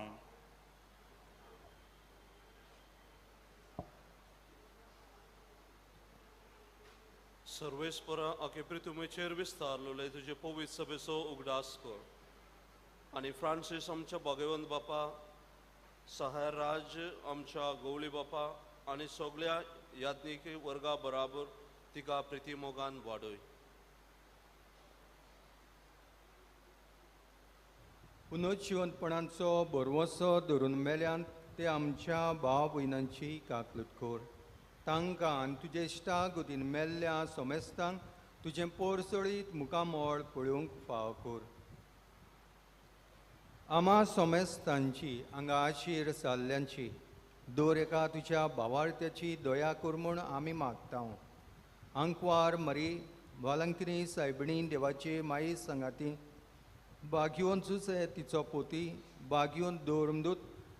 सर्वेस्परा आखे पृथ्वीचेर विस्तारलेले तुजे पवित्र सभेचो उगडास कर आनी फ्रांसीस आमच्या भगवंत बापा, सहायराज आमच्या गवळी बापा आनी सगळ्या याज्ञिक वर्गा बराबर तिका प्रितीमोगान वाडय. पुनर्जिवंतपणाचो भरवंसो धरून मेल्यान ते आमच्या भाव भयणांची काकलूत कर, तांकां आनी तुजे इश्टा गोदीन मेल्ल्या सोमेस्तांक तुजें पोरसोळीत मुखामळ पळोवंक फाव कर. आमा सोमेस्तांची हांगा आशीर जाल्ल्यांची दर एका तुज्या भावार्थ्याची दया कर म्हूण आमी मागता. आंकवार मरी वालंकिनी सायबिणी देवाचे माई सांगाती बागयोन जुसे तिचो पोती बागयोन दोरमदूत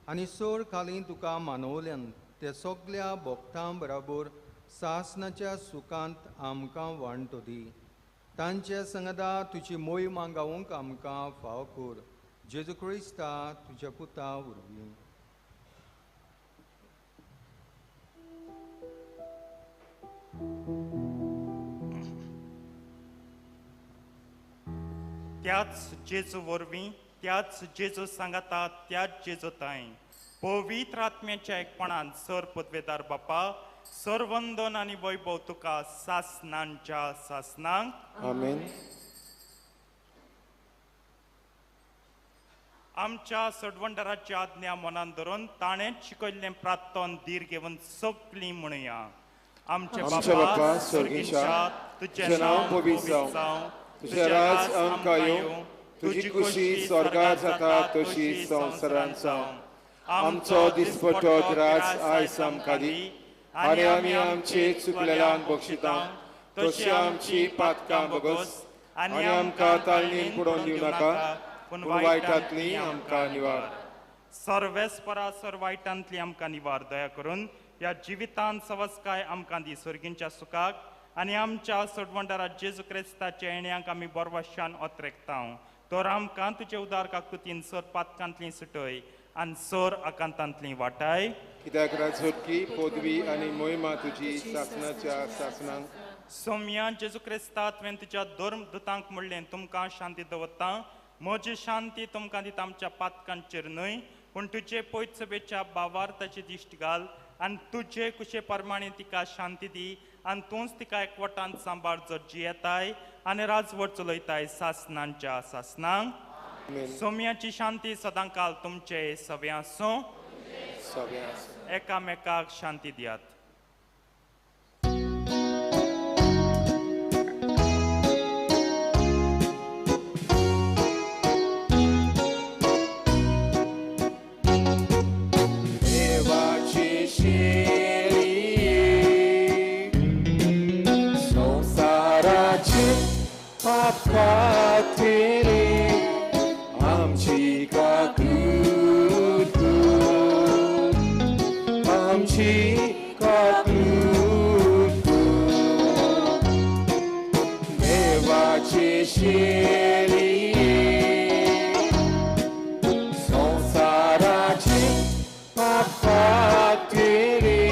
आनी सोर खाली तुका मानवल्यान ते सगल्या भोक्तां बराबर सासनाच्या सुखांत आमकां वांटो दी. तांचे संगदा तुजी मोहिमा गावंक आमकां फाव कर. जेजू क्रिस्ता तुज्या पुता वरवीं. त्याच जेजू वरवीं, त्याच जेजू सांगाता, त्याच जेजू ताई पवित्र आत्म्याच्या एकपणान सर पदवेदार बापा सरवंदन आनी वैभव तुका सासनांच्या सासनांक. आमेन. आमच्या सडवंडराची आज्ञा मनान धरून ताणें शिकयल्लें प्रार्थन धीर घेवन सगळीं म्हणुया. आमचे बापा स्वर्गीच्या, तुजें नांव पवित्र जावं, तुजें राज आमकां येवं, तुजी खुशी स्वर्गार जाता तशी संवसारांत जावं. आमचो दिसपट्टो ग्रास आयज आमकां दी आनी आमी आमचे चुकलेल्यांक बक्षिता तशी आमची पातकां बगस आनी आमकां ताळणीन बुडोवन दिवं नाका, पूण वायटांतली आमकां निवार. सर्वेस्परा सर वायटांतली आमकां निवार. दया करून ह्या जिवितांत सवस्काय आमकां दी सर्गींच्या सुखाक आनी आमच्या सोडवंडारा जेजू क्रिस्ताच्या येण्यांक आमी बरवशान ओतरेकता. तर आमकां तुजे उदार काकुतीन सर पातकांतली सुटय आनी सर आकांतांतली वाटाय. कित्याक राजवटकी पदवी आनी मोहिमा तुजी सासनाच्या सासनांक. सोम्या जेजू क्रिस्ता, तुवें तुज्या धर्म दुतांक म्हणलें, तुमकां शांती दवरता, म्हजी शांती तुमकां दिता, आमच्या पातकांचेर न्हय पूण तुजे पयत सभेच्या बावार्थाची दिश्ट घाल आनी तुजे कुशे प्रमाणे तिका शांती दी आनी तूंच तिका एकवटान सांबाळ जो जियेताय आनी राजवट चलयताय सासनांच्या सासनांक. सोम्याची शांती सदांकाल तुमचे सवे आसूं. एकामेकाक शांती दियात. आमची काकूत कर, आमची काकूत कर, देवाची शेरी संवसाराचे पाप काडटली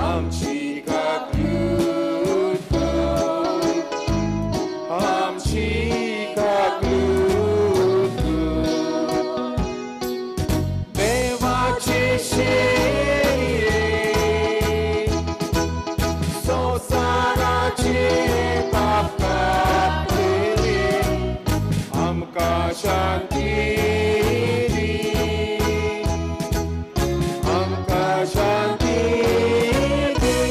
आमची काकूत कर, आमची काकूत कर, देवाची शेरी संवसाराचे पाप काडटली आमकां शांती दी, आमकां शांती दी.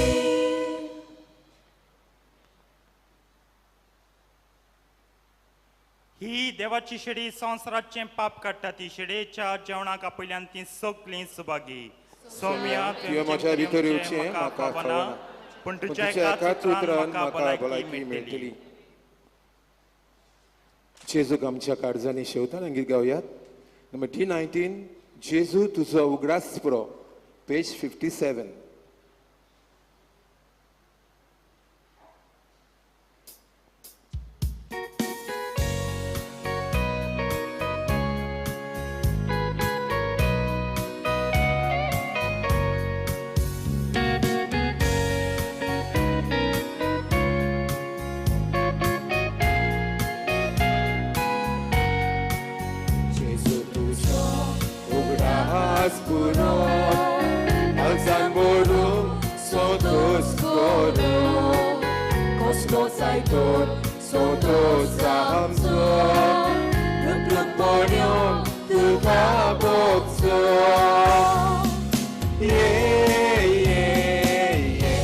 ही देवाची शेडी संवसाराचें पाप काडटा. ती शेडयेच्या जेवणाक आपयल्यान ती सगळीं सुभागी. सोम्या, तुवें म्हज्या भितर येवचें म्हाका फावना, पूण पूण तुज्या तुज्या एकाच एकाच उतरान उतरान म्हाका म्हाका भलायकी भलायकी मेळटली. मेळटली. जेजूक आमच्या काळजांनी शेवताना गीत गावयात. नंबर D19, जेजू तुजो उगडास पुरो, पेज 57. जेजू तुजो उगडास पुरो, काळजान भरून सोदोस करो, कसलो जायतोर सोदोस आमचो, रुपरुपणेन तुका भोगचो. ये ये ये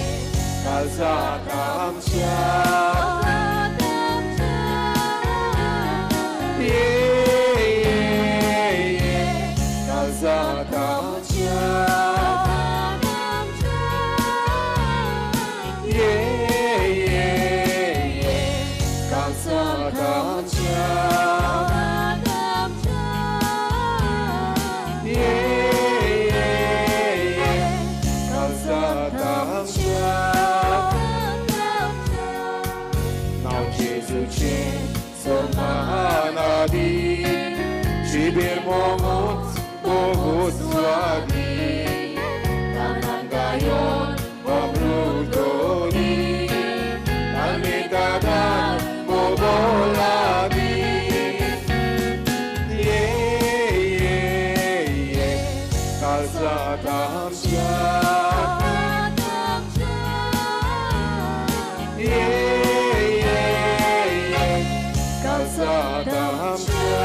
काळजाक आमच्या, ये ये ये काळजाक आमच्या, ये ये Libir mongut bogut swadi Tananggayon bobrutoni Tanitadan boboladi Ye ye ye Kalsatamsya Ye ye ye Kalsatamsya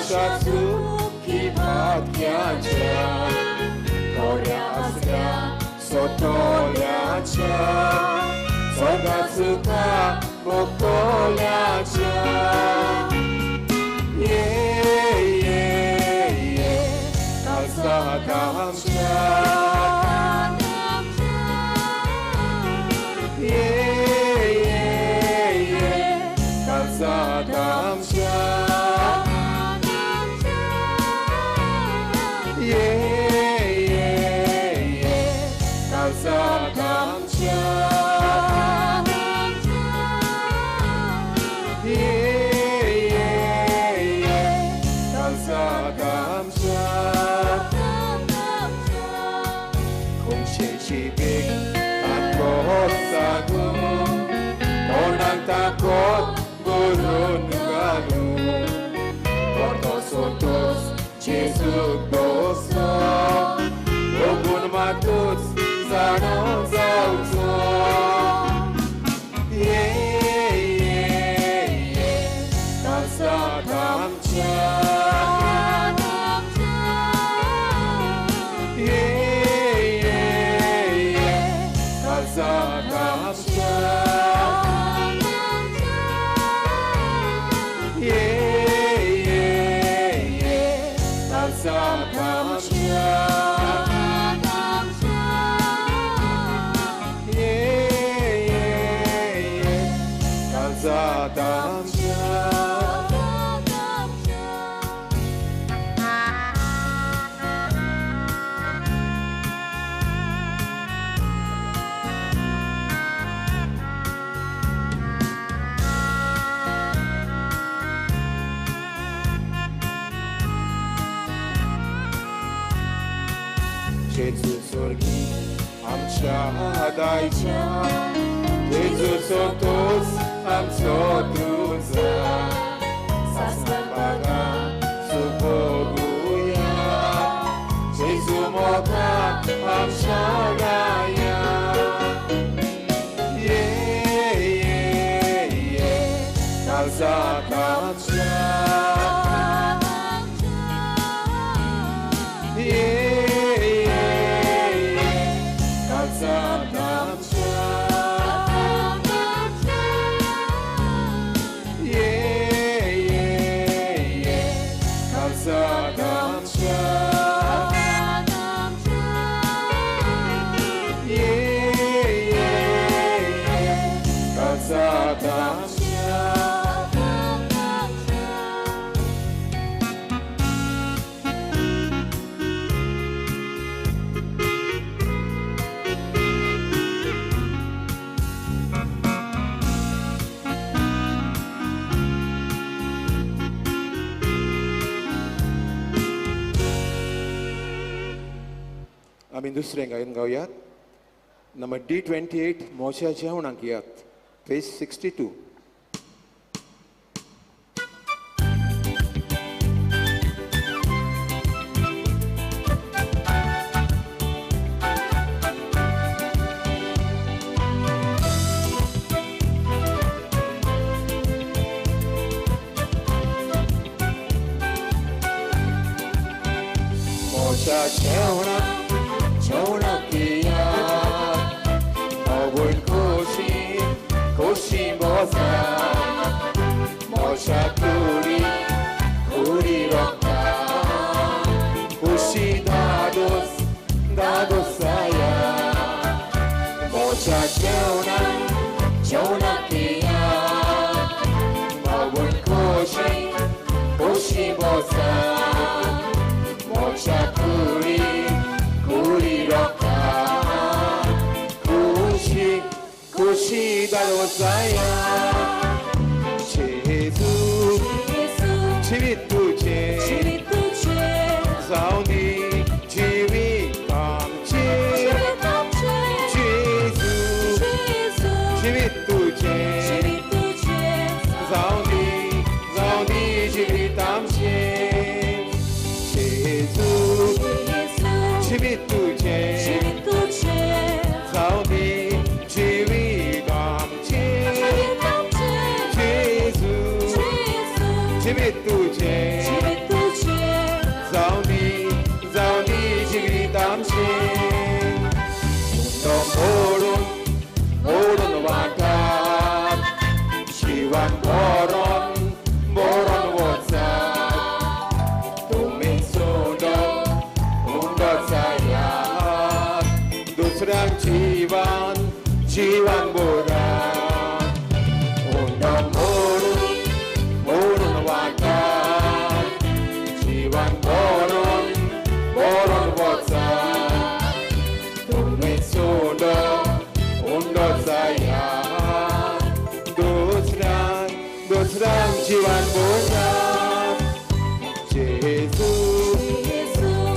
Shatsu ki bhatkyacha Korya asya sotolyacha Sogatsuka mokolyacha Ye ye ye Kalsatamsha Ye ye ye Kalsatamsha Takot gurun galu Porto Jesu doso Ogun matuts zanon zauzo Ye ye ye Kalsatamcha Ye ye ye Kalsatamcha Dajcia, Jezus otus amco tuza, Sasnabaga supoguya, Jezu moga amshagaya. Ye ye ye, kalsatamsha. Ye ye ye, kalsatamsha. आमी दुसरें गायन गावयात number D28 मोशा जेवणाक यात पेज 62. जेवणा जेवणाक येयात आवय खोशी खोशी बसा मोशा कुडी कुडी रोखता खुशी दादोस दादोसाया मोशा जेवणा जेवणाक येयात आवय खोशी खोशी बसा मोशा कुडी कुडी रोखता खुशी खुशी दादोसाया जेजू जिवीत तुझें जावं दी जिवीत आमचें जेजू जिवीत तुझें जावं दी जिवीत आमचें जेजू जिवीत तुझें जावं दी जिवीत आमचें जेजू जिवीत तुझें जावं दी जिवीत आमचें उंडो मोडून मोडून वांटात जिवान बोरोन बोरोन वचात तुमी सोडो उंडो जायात दुसऱ्यांक जिवान जिवान बोरात उंडो मोडून मोडून वांटात जिवान बोरोन बोरोन वचात तुमी सोडो उंडो जायात दुसऱ्यांक दुसऱ्यांक जिवान बोरात जेजू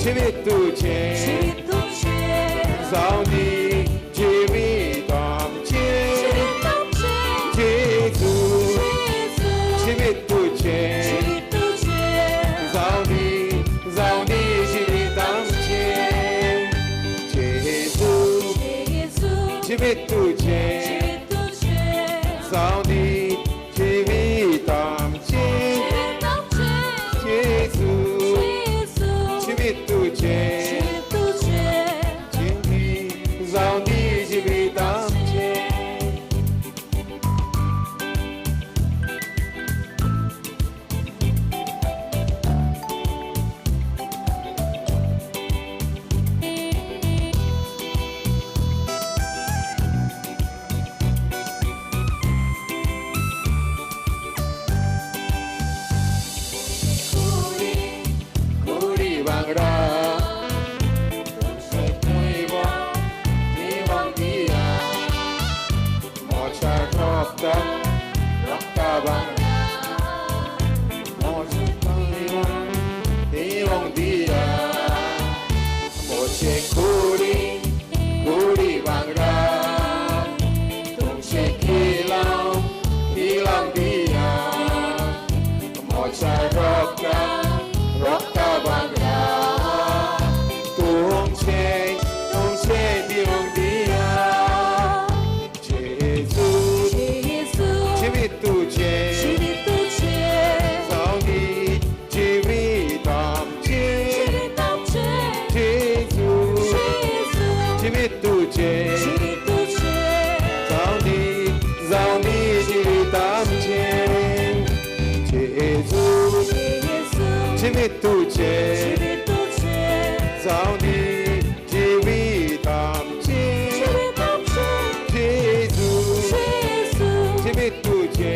जिवीत तुझें जावं दी जिवीत आमचें जेजू जिवीत तुझें जावं दी जिवीत आमचें जेजू जिवीत तुझें जावं दी जिवीत आमचें जेजू जिवीत तुझें जावं दी जिवीत आमचें. कुडी वांगडा मोच्या रोखता रोखता वांगडा मोचे देवंक दिया मोचे कुडी कुडी वांगडा तुमचे किलांव किलांव दिया मोच्या रोखता रोखता वांगडा तुमचे तुमचे दिवंक दिया जेजू जिवीत तुझें जावं दी जिवीत आमचें जेजू जिवीत तुझें जावं दी जिवीत आमचें जेजू जिवीत तुझें जावं दी जिवीत आमचें जेजू जिवीत तुझें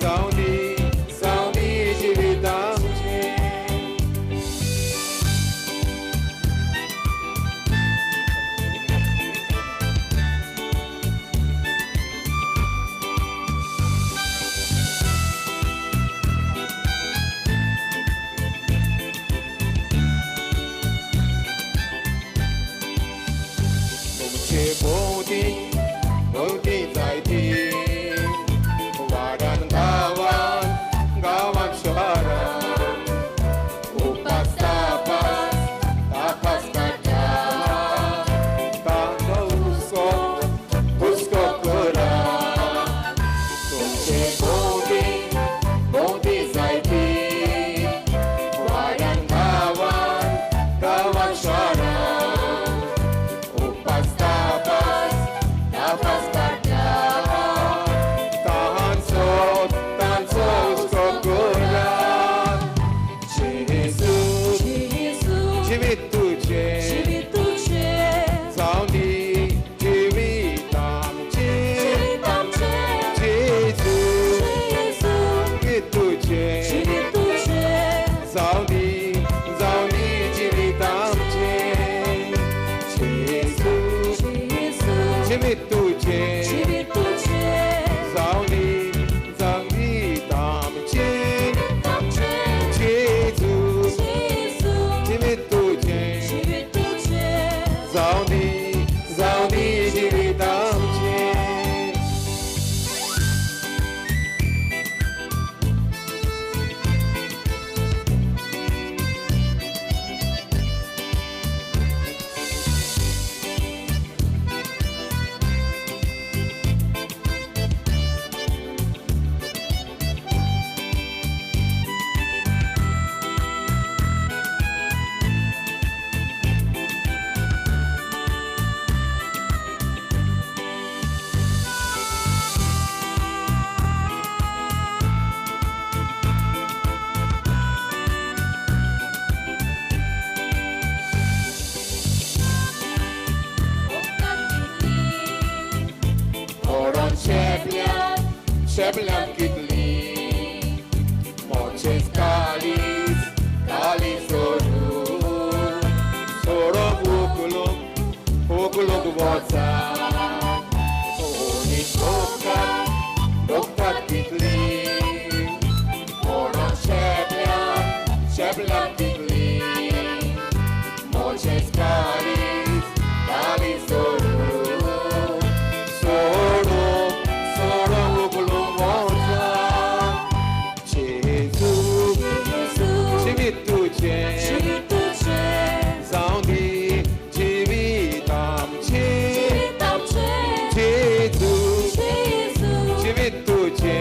जावं दी जिवीत आमचें. तुझें, जिवीत तुझें, जावंदी जावंदी आमचें, जेजू, जिवीत तुझें, जावंदी जावंदी जिवीत आमचें. Sheplam kitli, moches kalis, kalis soru, soro ukuluk, ukuluk voca, oni doktat, doktat kitli, moron sheplam, sheplam kitli, moches kalis, kalis soru, soro. जावंदी जिवीत आमचें, जेजू, जिवीत तुझें,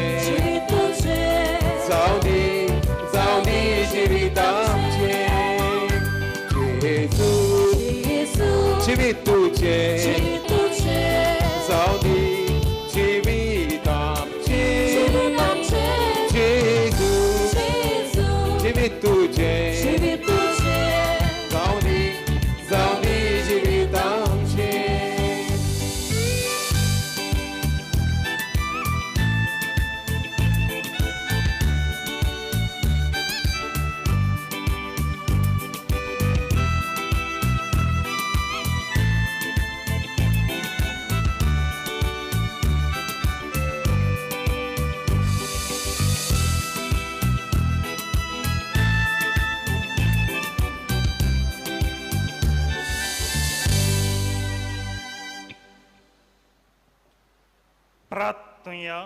जावंदी जावंदी जिवीत आमचें, जेजू, जिवीत तुझें, जावंदी जिवीत आमचें, जेजू, जिवीत तुझें, जावंदी जावंदी जिवीत आमचें. प्रार्थुया.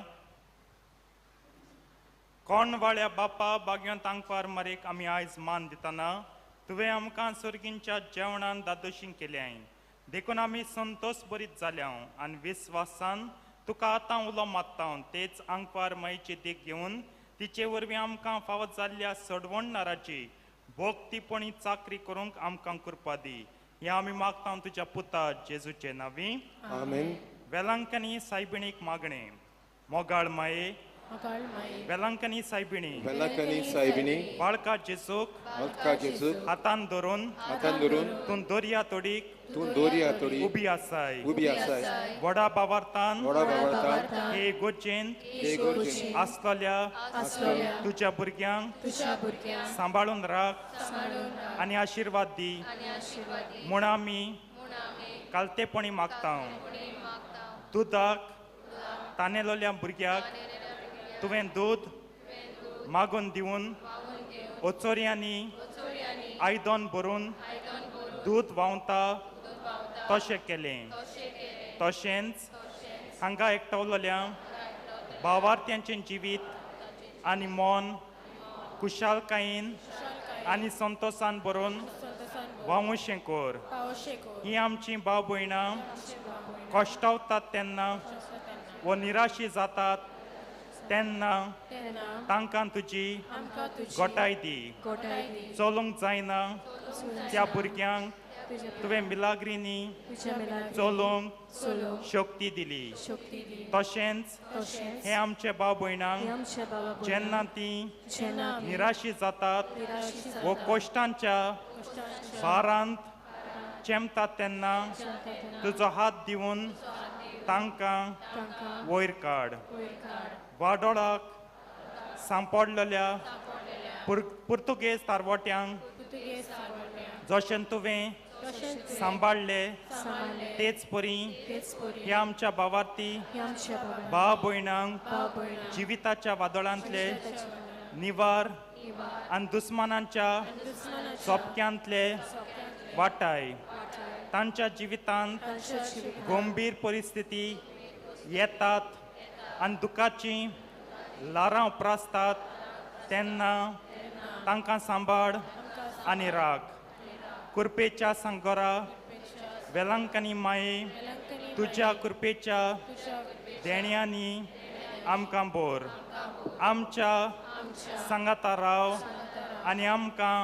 कोणवाळ्या बापा बाग्यांत आंकवार मारीक आमी आयज मान दितना तुवें आमकां सुर्गींच्या जेवणान दादोशी केल्याय, देखून आमी संतोश बरीत जाल्या आनी विस्वासान तुका आतां उलो मारता. तेच आंकवार मायची देख घेवन तिचे वरवीं आमकां फावत जाल्ल्या सडवणणाराची भोक्तीपणी चाकरी करूंक आमकां कृपा दी. हें आमी मागता तुज्या पुता जेजूचे नांवी, आमेन. वेलांकनी सायबिणीक मागणे. मोगाळ माये, वेलांकनी सायबिणी, वेलांकनी सायबिणी, बाळका जेजूक, बाळका जेजूक हातान धरून, हातान धरून तूं दर्या तोडीक, तूं दर्या तोडीक उबी आसाय, उबी आसाय, व्हडा बावार्थान, व्हडा बावार्थान हे गोजेंत, हे गोजेंत आसतल्या, आसतल्या तुज्या भुरग्यांक, तुज्या भुरग्यांक सांबाळून राख आनी आशिर्वाद दी म्हूण आमी कालतेपणी मागता. दुदाक तानेलोल्या भुरग्याक तुवें दूद मागून दिवन ओचोऱ्यांनी आयदन भरून दूद व्हांवता तशें केलें. तशेंच हांगा एकठावलोल्या भावार्थ्यांचें जिवीत आनी मन कुशालकायेन आनी संतोशान भरून व्हांवूशें कर. ही आमची भाव भयणां कश्टावतात तेन्ना वो निराशी जातात तेन्ना तांकां तुजी गोटाय दी. चलूंक जायना त्या भुरग्यांक तुवें मिलाग्रिनी चलूंक शक्ती दिली. तशेंच हे आमचे भाव भयणांक जेन्ना तीं निराशी जातात वो कश्टांच्या भारांत चेमतात तेन्ना तुजो हात दिवन तांकां वयर काड. वाडोळाक सांपडलेल्या पुर्तुगेज तारवट्यांक जशें तुवें सांबाळले तेच परी ह्या आमच्या भावार्थी भाव भयणांक जिविताच्या वादळांतले निवार आनी दुस्मानांच्या सोपक्यांतले वाटाय. तांच्या जिवितांत गंभीर परिस्थिती येतात आनी दुखाची ल्हारां उप्रासतात तेन्ना तांकां सांबाळ आनी राग. कृपेच्या सांगोरा वेलांकनी माये तुज्या कृपेच्या देण्यांनी आमकां बोर. आमच्या सांगाता राव आनी आमकां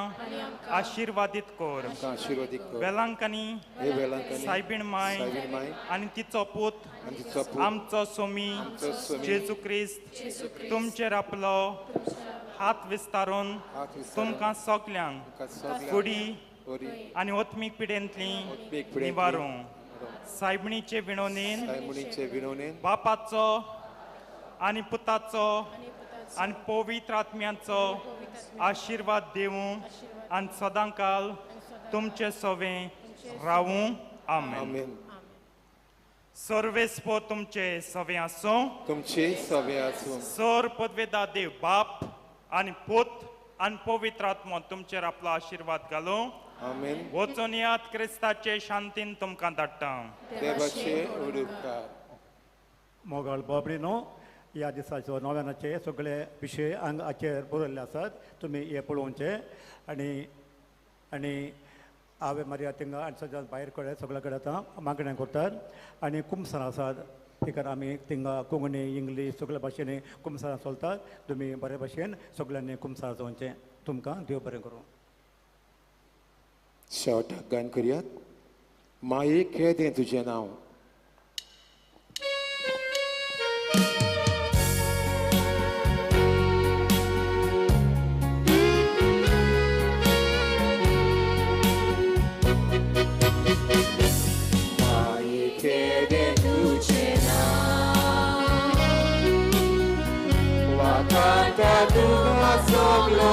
आशिर्वादीत कर. वेलांकनी सायबीण माय आनी तिचो पूत आमचो सोमी जेजू क्रिस्त तुमचेर आपलो हात विस्तारून तुमकां सगल्यांक कुडी आनी ओत्मीक पिडेंतली निवारूं. सायबणीचे विणोनेन बापाचो आनी पुताचो आनी पवित्र आत्म्याचो आशिर्वाद दिवूं आनी सदांकाल तुमचे सवें रावूं. आमेन. सर्वेस्पो तुमचे सवें आसूं. तुमचे सवें आसूं. सर पदवेदा देव बाप आनी पूत आनी पवित्र आत्मो तुमचेर आपलो आशिर्वाद घालूं. आमेन. वचून यात क्रिस्ताचे शांतीन तुमकां धाडटा. देवाचे उपकार. मोगाळ बाबडीनो, ह्या दिसाचो नव्यानाचे सगळे विशय हांगाचेर बरयल्ले आसात, तुमी हे पळोवचे. आनी आनी आवे मारिया थिंगा आनी सगळ्यात भायर कडेन सगळे कडेन आतां मागण्या करतात आनी कुमसार आसात. थिंगार आमी थिंगा कोंकणी इंग्लीश सगळे भाशेनी कुमसारां चलतात. तुमी बरे भाशेन सगळ्यांनी कुमसार जावचें. तुमकां देव बरें करूं. शेवटाक गायन करयात. माये केदें तुजें नांव. तुका सगलो